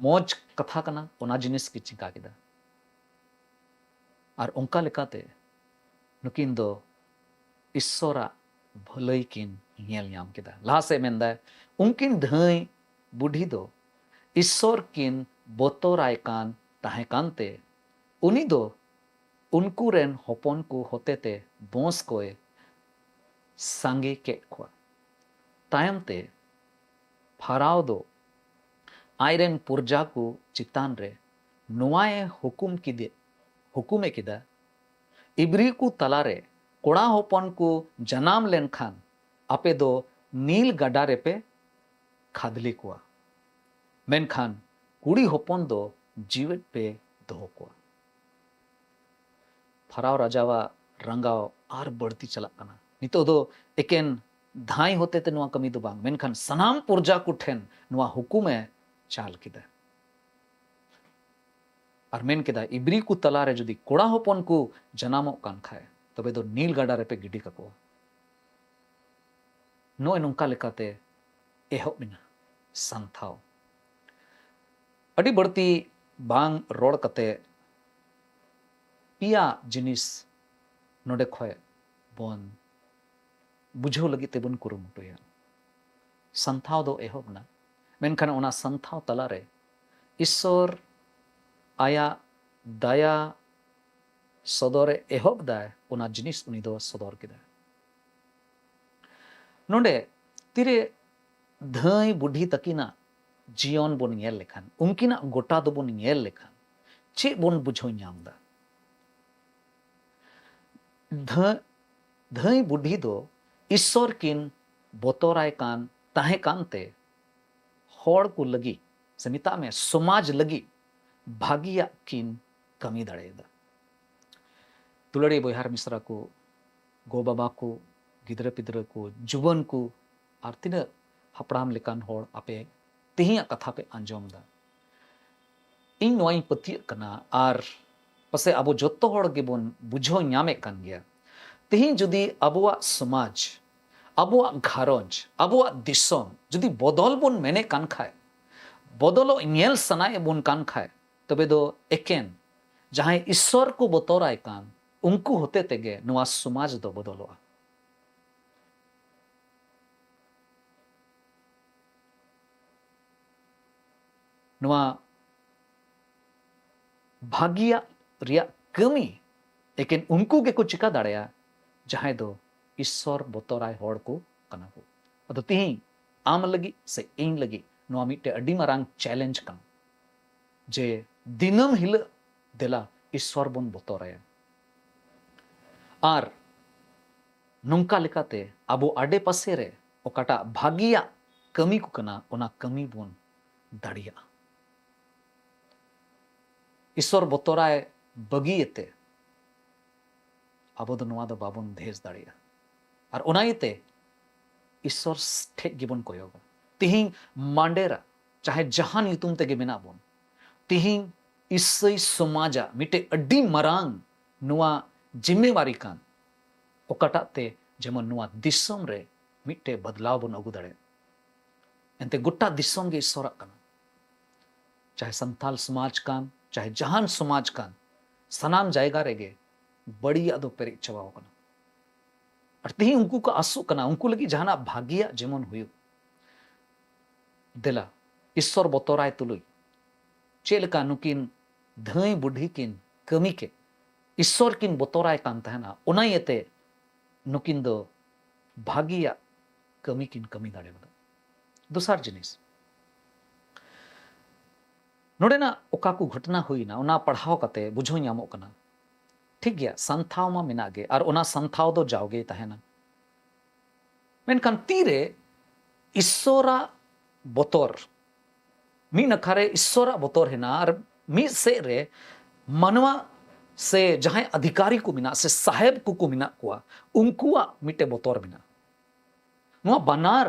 ᱢᱚᱡᱽ ᱠᱟᱛᱷᱟ ᱠᱟᱱᱟ, ᱚᱱᱟ ᱡᱤᱱᱤᱥ ᱜᱮ ᱪᱤᱠᱟ ᱠᱮᱫᱟ᱾ ᱟᱨ ᱚᱱᱠᱟ ᱞᱮᱠᱟᱛᱮ ᱱᱩᱠᱤᱱ ᱫᱚ ᱤᱥᱥᱚᱨᱟᱜ ᱵᱷᱟᱹᱞᱟᱹᱭ ᱠᱤᱱ ᱧᱮᱞ ᱧᱟᱢ ᱠᱮᱫᱟ᱾ ᱞᱟᱦᱟ ᱥᱮᱫ ᱢᱮᱱᱫᱟᱭ, ᱩᱱᱠᱤᱱ ᱫᱷᱟᱹᱭ ᱵᱩᱰᱷᱤ ᱫᱚ ᱤᱥᱥᱚᱨ ᱠᱤᱱ ᱵᱚᱛᱚᱨᱟᱭ ᱠᱟᱱ ᱛᱟᱦᱮᱸ ᱠᱟᱱᱛᱮ, ᱩᱱᱤ ᱫᱚ ᱩᱱᱠᱩ ᱨᱮᱱ ᱦᱚᱯᱚᱱ ᱠᱚ ᱦᱚᱛᱮᱛᱮ ᱵᱚᱸᱥ ᱠᱚᱭ ᱥᱟᱸᱜᱮ ᱠᱮᱫ ᱠᱚᱣᱟ᱾ ᱛᱟᱭᱚᱢ ᱛᱮ ᱯᱷᱟᱨᱟᱣ ᱫᱚ ᱟᱡᱨᱮᱱ ᱯᱨᱚᱡᱟ ᱠᱚ ᱪᱮᱛᱟᱱ ᱨᱮ ᱱᱚᱣᱟᱭ ᱦᱩᱠᱩᱢ ᱠᱮᱫᱮ, ᱦᱩᱠᱩᱢᱮ ᱠᱮᱫᱟ, ᱤᱵᱨᱤ ᱠᱚ ᱛᱟᱞᱟᱨᱮ ᱠᱚᱲᱟ ᱦᱚᱯᱚᱱ ᱠᱚ ᱡᱟᱱᱟᱢ ᱞᱮᱱᱠᱷᱟᱱ ᱟᱯᱮ ᱫᱚ ᱱᱤᱞ ᱜᱟᱰᱟ ᱨᱮᱯᱮ ᱠᱷᱟᱫᱽᱞᱮ ᱠᱚᱣᱟ, ᱢᱮᱱᱠᱷᱟᱱ ᱠᱩᱲᱤ ᱦᱚᱯᱚᱱ ᱫᱚ ᱡᱤᱣᱮᱫ ᱯᱮ ᱫᱚᱦᱚ ᱠᱚᱣᱟ᱾ ᱯᱷᱟᱨᱟᱣ ᱨᱟᱡᱟᱣᱟᱜ ᱨᱟᱸᱜᱟᱣ ᱟᱨ ᱵᱟᱹᱲᱛᱤ ᱪᱟᱞᱟᱜ ᱠᱟᱱᱟ᱾ ᱱᱤᱛᱚᱜ ᱫᱚ ᱮᱠᱮᱱ ᱫᱷᱟᱹᱭ ᱦᱚᱛᱮᱛᱮ ᱱᱚᱣᱟ ᱠᱟᱹᱢᱤ ᱫᱚ ᱵᱟᱝ, ᱢᱮᱱᱠᱷᱟᱱ ᱥᱟᱱᱟᱢ ᱯᱨᱚᱡᱟ ᱠᱚ ᱴᱷᱮᱱ ᱱᱚᱣᱟ ᱦᱩᱠᱩᱢᱮ ᱪᱟᱞ ᱠᱮᱫᱟ᱾ ᱟᱨ ᱢᱮᱱ ᱠᱮᱫᱟ, ᱤᱵᱨᱤ ᱠᱚ ᱛᱟᱞᱟᱨᱮ ᱡᱩᱫᱤ ᱠᱚᱲᱟ ᱦᱚᱯᱚᱱ ᱠᱚ ᱡᱟᱱᱟᱢᱚᱜ ᱠᱟᱱ ᱠᱷᱟᱡ, ᱛᱚᱵᱮ ᱫᱚ ᱱᱤᱞ ᱜᱟᱰᱟ ᱨᱮᱯᱮ ᱜᱤᱰᱤ ᱠᱟᱠᱚᱣᱟ᱾ ᱱᱚᱜᱼᱚᱭ ᱱᱚᱝᱠᱟ ᱞᱮᱠᱟᱛᱮ ᱮᱦᱚᱵ ᱮᱱᱟ ᱥᱟᱱᱛᱷᱟᱣ᱾ ᱟᱹᱰᱤ ᱵᱟᱹᱲᱛᱤ ᱵᱟᱝ ᱨᱚᱲ ᱠᱟᱛᱮ ᱯᱮᱭᱟ ᱡᱤᱱᱤᱥ ᱱᱚᱰᱮ ᱠᱷᱚᱡ ᱵᱚᱱ ᱵᱩᱡᱷᱟᱹᱣ ᱞᱟᱹᱜᱤᱫ ᱛᱮᱵᱚᱱ ᱠᱩᱨᱩᱢᱩᱴᱩᱭᱟ᱾ ᱥᱟᱱᱛᱷᱟᱣ ᱫᱚ ᱮᱦᱚᱵ ᱮᱱᱟ, ᱢᱮᱱᱠᱷᱟᱱ ᱚᱱᱟ ᱥᱟᱱᱛᱷᱟᱣ ᱛᱟᱞᱟᱨᱮ ᱤᱥᱥᱚᱨ ᱟᱭᱟᱜ ᱫᱟᱭᱟ ᱥᱚᱫᱚᱨᱮ ᱮᱦᱚᱵ ᱫᱟᱭ, ᱚᱱᱟ ᱡᱤᱱᱤᱥ ᱩᱱᱤ ᱫᱚ ᱥᱚᱫᱚᱨ ᱠᱮᱫᱟᱭ᱾ ᱱᱚᱰᱮ ᱛᱤᱨᱮ ᱫᱷᱟᱹᱭ ᱵᱩᱰᱷᱤ ᱛᱟᱹᱠᱤᱱᱟᱜ ᱡᱤᱭᱚᱱ ᱵᱚᱱ ᱧᱮᱞ ᱞᱮᱠᱷᱟᱱ, ᱩᱱᱠᱤᱱᱟᱜ ᱜᱚᱴᱟ ᱫᱚᱵᱚᱱ ᱧᱮᱞ ᱞᱮᱠᱷᱟᱱ, ᱪᱮᱫ ᱵᱚᱱ ᱵᱩᱡᱷᱟᱹᱣ ᱧᱟᱢ ᱮᱫᱟ? ᱫᱷᱟᱹ-, ᱫᱷᱟᱹᱭ ᱵᱩᱰᱷᱤ ᱫᱚ ᱤᱥᱥᱚᱨ ᱠᱤᱱ ᱵᱚᱛᱚᱨᱟᱭ ᱠᱟᱱ ᱛᱟᱦᱮᱸ ᱠᱟᱱᱛᱮ, ᱦᱚᱲ ᱠᱚ ᱞᱟᱹᱜᱤᱫ ᱥᱮ ᱢᱮᱛᱟᱜ ᱢᱮ ᱥᱚᱢᱟᱡᱽ ᱞᱟᱹᱜᱤᱫ ᱵᱷᱟᱹᱜᱤᱭᱟᱜ ᱠᱤᱱ ᱠᱟᱹᱢᱤ ᱫᱟᱲᱮᱭᱟᱫᱟ᱾ ᱫᱩᱞᱟᱹᱲᱤᱭᱟᱹ ᱵᱚᱭᱦᱟ ᱟᱨ ᱢᱤᱥᱨᱟ ᱠᱚ, ᱜᱚ ᱵᱟᱵᱟ ᱠᱚ, ᱜᱤᱫᱽᱨᱟᱹ ᱯᱤᱫᱽᱨᱟᱹ ᱠᱚ, ᱡᱩᱣᱟᱹᱱ ᱠᱚ, ᱟᱨ ᱛᱤᱱᱟᱹᱜ ᱦᱟᱯᱲᱟᱢ ᱞᱮᱠᱟᱱ ᱦᱚᱲ ᱟᱯᱮ ᱛᱮᱦᱮᱧᱟᱜ ᱠᱟᱛᱷᱟ ᱯᱮ ᱟᱸᱡᱚᱢ ᱮᱫᱟ, ᱤᱧ ᱱᱚᱣᱟᱧ ᱯᱟᱹᱛᱭᱟᱹᱜ ᱠᱟᱱᱟ, ᱟᱨ ᱯᱟᱥᱮᱡ ᱟᱵᱚ ᱡᱚᱛᱚ ᱦᱚᱲ ᱜᱮᱵᱚᱱ ᱵᱩᱡᱷᱟᱹᱣ ᱧᱟᱢᱮᱫ ᱠᱟᱱ ᱜᱮᱭᱟ, ᱛᱮᱦᱮᱧ ᱡᱩᱫᱤ ᱟᱵᱚᱣᱟᱜ ᱥᱚᱢᱟᱡᱽ, ᱟᱵᱚᱣᱟᱜ ᱜᱷᱟᱨᱚᱸᱡᱽ, ᱟᱵᱚᱣᱟᱜ ᱫᱤᱥᱚᱢ ᱡᱩᱫᱤ ᱵᱚᱫᱚᱞ ᱵᱚᱱ ᱢᱮᱱᱮᱫ ᱠᱟᱱ ᱠᱷᱟᱡ, ᱵᱚᱫᱚᱞᱚᱜ ᱧᱮᱞ ᱥᱟᱱᱟᱭᱮᱫ ᱵᱚᱱ ᱠᱟᱱ ᱠᱷᱟᱡ, ᱛᱚᱵᱮ ᱫᱚ ᱮᱠᱮᱱ ᱡᱟᱦᱟᱸᱭ ᱤᱥᱥᱚᱨ ᱠᱚ ᱵᱚᱛᱚᱨᱟᱭ ᱠᱟᱱ, ᱩᱱᱠᱩ ᱦᱚᱛᱮ ᱛᱮᱜᱮ ᱱᱚᱣᱟ ᱥᱚᱢᱟᱡᱽ ᱫᱚ ᱵᱚᱫᱚᱞᱚᱜᱼᱟ᱾ ᱱᱚᱣᱟ ᱵᱷᱟᱹᱜᱤᱭᱟᱜ ᱨᱮᱭᱟᱜ ᱠᱟᱹᱢᱤ ᱮᱠᱮᱱ ᱩᱱᱠᱩ ᱜᱮᱠᱚ ᱪᱤᱠᱟ ᱫᱟᱲᱮᱭᱟᱜᱼᱟ, ᱡᱟᱦᱟᱸᱭ ᱫᱚ ᱤᱥᱥᱚᱨ ᱵᱚᱛᱚᱨᱟᱭ ᱦᱚᱲ ᱠᱚ ᱠᱟᱱᱟ ᱠᱚ᱾ ᱟᱫᱚ ᱛᱤᱦᱤᱧ ᱟᱢ ᱞᱟᱹᱜᱤᱫ ᱥᱮ ᱤᱧ ᱞᱟᱹᱜᱤᱫ ᱱᱚᱣᱟ ᱢᱤᱫᱴᱮᱱ ᱟᱹᱰᱤ ᱢᱟᱨᱟᱝ ᱪᱮᱞᱮᱧᱡᱽ ᱠᱟᱱᱟ, ᱡᱮ ᱫᱤᱱᱟᱹᱢ ᱦᱤᱞᱳᱜ ᱫᱮᱞᱟ ᱤᱥᱥᱚᱨ ᱵᱚᱱ ᱵᱚᱛᱚᱨᱟᱭᱟ᱾ ᱟᱨ ᱱᱚᱝᱠᱟ ᱞᱮᱠᱟᱛᱮ ᱟᱵᱚ ᱟᱰᱮ ᱯᱟᱥᱮ ᱨᱮ ᱚᱠᱟᱴᱟᱜ ᱵᱷᱟᱹᱜᱤᱭᱟᱜ ᱠᱟᱹᱢᱤ ᱠᱚ ᱠᱟᱱᱟ, ᱚᱱᱟ ᱠᱟᱹᱢᱤ ᱵᱚᱱ ᱫᱟᱲᱮᱭᱟᱜᱼᱟ᱾ ᱤᱥᱥᱚᱨ ᱵᱚᱛᱚᱨᱟᱭ ᱵᱟᱹᱜᱤᱭᱟᱛᱮ ᱟᱵᱚ ᱫᱚ ᱱᱚᱣᱟ ᱫᱚ ᱵᱟᱵᱚᱱ ᱫᱷᱮᱡ ᱫᱟᱲᱮᱭᱟᱜᱼᱟ᱾ ᱟᱨ ᱚᱱᱟ ᱤᱭᱟᱹᱛᱮ ᱤᱥᱥᱚᱨ ᱴᱷᱮᱡ ᱜᱮᱵᱚᱱ ᱠᱚᱭᱚᱜᱟ᱾ ᱛᱤᱦᱤᱧ ᱢᱟᱱᱰᱮᱨᱟ, ᱪᱟᱦᱮ ᱡᱟᱦᱟᱱ ᱧᱩᱛᱩᱢ ᱛᱮᱜᱮ ᱢᱮᱱᱟᱜ ᱵᱚᱱ, ᱛᱤᱦᱤᱧ ᱤᱥᱟᱹᱭ ᱥᱚᱢᱟᱡᱟᱜ ᱢᱤᱫᱴᱮᱡ ᱟᱹᱰᱤ ᱢᱟᱨᱟᱝ ᱱᱚᱣᱟ ᱡᱤᱢᱢᱮᱣᱟᱨᱤ ᱠᱟᱱ, ᱚᱠᱟᱴᱟᱜ ᱛᱮ ᱡᱮᱢᱚᱱ ᱱᱚᱣᱟ ᱫᱤᱥᱚᱢ ᱨᱮ ᱢᱤᱫᱴᱮᱡ ᱵᱚᱫᱞᱟᱣ ᱵᱚᱱ ᱟᱹᱜᱩ ᱫᱟᱲᱮᱭᱟᱜ᱾ ᱮᱱᱛᱮ ᱜᱚᱴᱟ ᱫᱤᱥᱚᱢ ᱜᱮ ᱤᱥᱥᱚᱨᱟᱜ ᱠᱟᱱᱟ, ᱪᱟᱦᱮ ᱥᱟᱱᱛᱟᱞ ᱥᱚᱢᱟᱡᱽ ᱠᱟᱱ, ᱪᱟᱦᱮ ᱡᱟᱦᱟᱱ ᱥᱚᱢᱟᱡᱽ ᱠᱟᱱ, ᱥᱟᱱᱟᱢ ᱡᱟᱭᱜᱟ ᱨᱮᱜᱮ ᱵᱟᱹᱲᱤᱡᱟᱜ ᱫᱚ ᱯᱮᱨᱮᱡ ᱪᱟᱵᱟᱣ ᱠᱟᱱᱟ᱾ ᱟᱨ ᱛᱤᱦᱤᱧ ᱩᱱᱠᱩ ᱠᱚ ᱟᱥᱚᱜ ᱠᱟᱱᱟ, ᱩᱱᱠᱩ ᱞᱟᱹᱜᱤᱫ ᱡᱟᱦᱟᱱᱟᱜ ᱵᱷᱟᱹᱜᱤᱭᱟᱜ ᱡᱮᱢᱚᱱ ᱦᱩᱭᱩᱜ᱾ ᱫᱮᱞᱟ, ᱤᱥᱥᱚᱨ ᱵᱚᱛᱚᱨᱟᱭ ᱛᱩᱞᱩᱡ ᱪᱮᱫ ᱞᱮᱠᱟ ᱱᱩᱠᱤᱱ ᱫᱷᱟᱹᱭ ᱵᱩᱰᱷᱤ ᱠᱤᱱ ᱠᱟᱹᱢᱤ ᱠᱮᱫ, ᱤᱥᱥᱚᱨ ᱠᱤᱱ ᱵᱚᱛᱚᱨᱟᱭ ᱠᱟᱱ ᱛᱟᱦᱮᱱᱟ, ᱚᱱᱟ ᱤᱭᱟᱹᱛᱮ ᱱᱩᱠᱤᱱ ᱫᱚ ᱵᱷᱟᱹᱜᱤᱭᱟᱜ ᱠᱟᱹᱢᱤ ᱠᱤᱱ ᱠᱟᱹᱢᱤ ᱫᱟᱲᱮᱭᱟᱫᱟ᱾ ᱫᱚᱥᱟᱨ ᱡᱤᱱᱤᱥ, ᱱᱚᱰᱮᱱᱟᱜ ᱚᱠᱟ ᱠᱚ ᱜᱷᱚᱴᱚᱱᱟ ᱦᱩᱭᱱᱟ, ᱚᱱᱟ ᱯᱟᱲᱦᱟᱣ ᱠᱟᱛᱮ ᱵᱩᱡᱷᱟᱹᱣ ᱧᱟᱢᱚᱜ ᱠᱟᱱᱟ, ᱴᱷᱤᱠ ᱜᱮᱭᱟ, ᱥᱟᱱᱛᱷᱟᱣ ᱢᱟ ᱢᱮᱱᱟᱜ ᱜᱮ, ᱟᱨ ᱚᱱᱟ ᱥᱟᱱᱛᱷᱟᱣ ᱫᱚ ᱡᱟᱣᱜᱮ ᱛᱟᱦᱮᱱᱟ᱾ ᱢᱮᱱᱠᱷᱟᱱ ᱛᱤᱨᱮ ᱤᱥᱥᱚᱨᱟᱜ ᱵᱚᱛᱚᱨ, ᱢᱤᱫ ᱱᱟᱠᱷᱟ ᱨᱮ ᱤᱥᱥᱚᱨᱟᱜ ᱵᱚᱛᱚᱨ ᱦᱮᱱᱟᱜᱼᱟ, ᱟᱨ ᱢᱤᱫ ᱥᱮᱫ ᱨᱮ ᱢᱟᱱᱣᱟ ᱥᱮ ᱡᱟᱦᱟᱸᱭ ᱟᱫᱷᱤᱠᱟᱨᱤ ᱠᱚ ᱢᱮᱱᱟᱜ ᱥᱮ ᱥᱟᱦᱮᱵ ᱠᱚᱠᱚ ᱢᱮᱱᱟᱜ ᱠᱚᱣᱟ, ᱩᱱᱠᱩᱣᱟᱜ ᱢᱤᱫᱴᱮᱡ ᱵᱚᱛᱚᱨ ᱢᱮᱱᱟᱜᱼᱟ᱾ ᱱᱚᱣᱟ ᱵᱟᱱᱟᱨ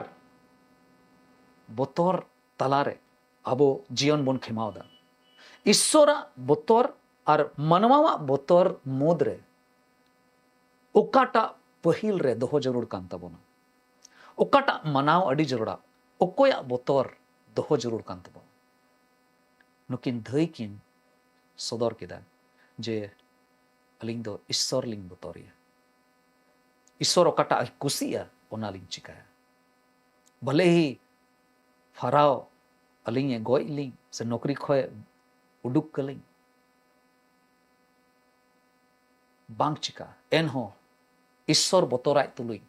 ᱵᱚᱛᱚᱨ ᱛᱟᱞᱟᱨᱮ ᱟᱵᱚ ᱡᱤᱭᱚᱱ ᱵᱚᱱ ᱠᱷᱮᱢᱟᱣ ᱮᱫᱟ᱾ ᱤᱥᱥᱚᱨᱟᱜ ᱵᱚᱛᱚᱨ ᱟᱨ ᱢᱟᱱᱣᱟᱣᱟᱜ ᱵᱚᱛᱚᱨ ᱢᱩᱫᱽᱨᱮ ᱚᱠᱟᱴᱟᱜ ᱯᱟᱹᱦᱤᱞ ᱨᱮ ᱫᱚᱦᱚ ᱡᱟᱹᱨᱩᱲ ᱠᱟᱱ ᱛᱟᱵᱚᱱᱟ? ᱚᱠᱟᱴᱟᱜ ᱢᱟᱱᱟᱣ ᱟᱹᱰᱤ ᱡᱟᱹᱨᱩᱲᱟ? ᱚᱠᱚᱭᱟᱜ ᱵᱚᱛᱚᱨ ᱫᱚᱦᱚ ᱡᱟᱹᱨᱩᱲ ᱠᱟᱱ ᱛᱟᱵᱚᱱᱟ? ᱱᱩᱠᱤᱱ ᱫᱷᱟᱹᱭ ᱠᱤᱱ ᱥᱚᱫᱚᱨ ᱠᱮᱫᱟ ᱡᱮ ᱟᱹᱞᱤᱧ ᱫᱚ ᱤᱥᱥᱚᱨ ᱞᱤᱧ ᱵᱚᱛᱚᱨᱮᱭᱟ᱾ ᱤᱥᱥᱚᱨ ᱚᱠᱟᱴᱟᱜ ᱮ ᱠᱩᱥᱤᱭᱟᱜᱼᱟ, ᱚᱱᱟ ᱞᱤᱧ ᱪᱤᱠᱟᱹᱭᱟ᱾ ᱵᱷᱟᱞᱮ ᱦᱤ ᱯᱷᱟᱨᱟᱣ ᱟᱹᱞᱤᱧ ᱮ ᱜᱚᱡ ᱞᱤᱧ ᱥᱮ ᱱᱚᱠᱨᱤ ᱠᱷᱚᱡ ᱩᱰᱩᱠ ᱠᱟᱹᱞᱤᱧ, ᱵᱟᱝ ᱪᱤᱠᱟᱹᱜᱼᱟ᱾ ᱮᱱᱦᱚᱸ ᱤᱥᱥᱚᱨ ᱵᱚᱛᱚᱨᱟᱭ ᱛᱩᱞᱩᱡ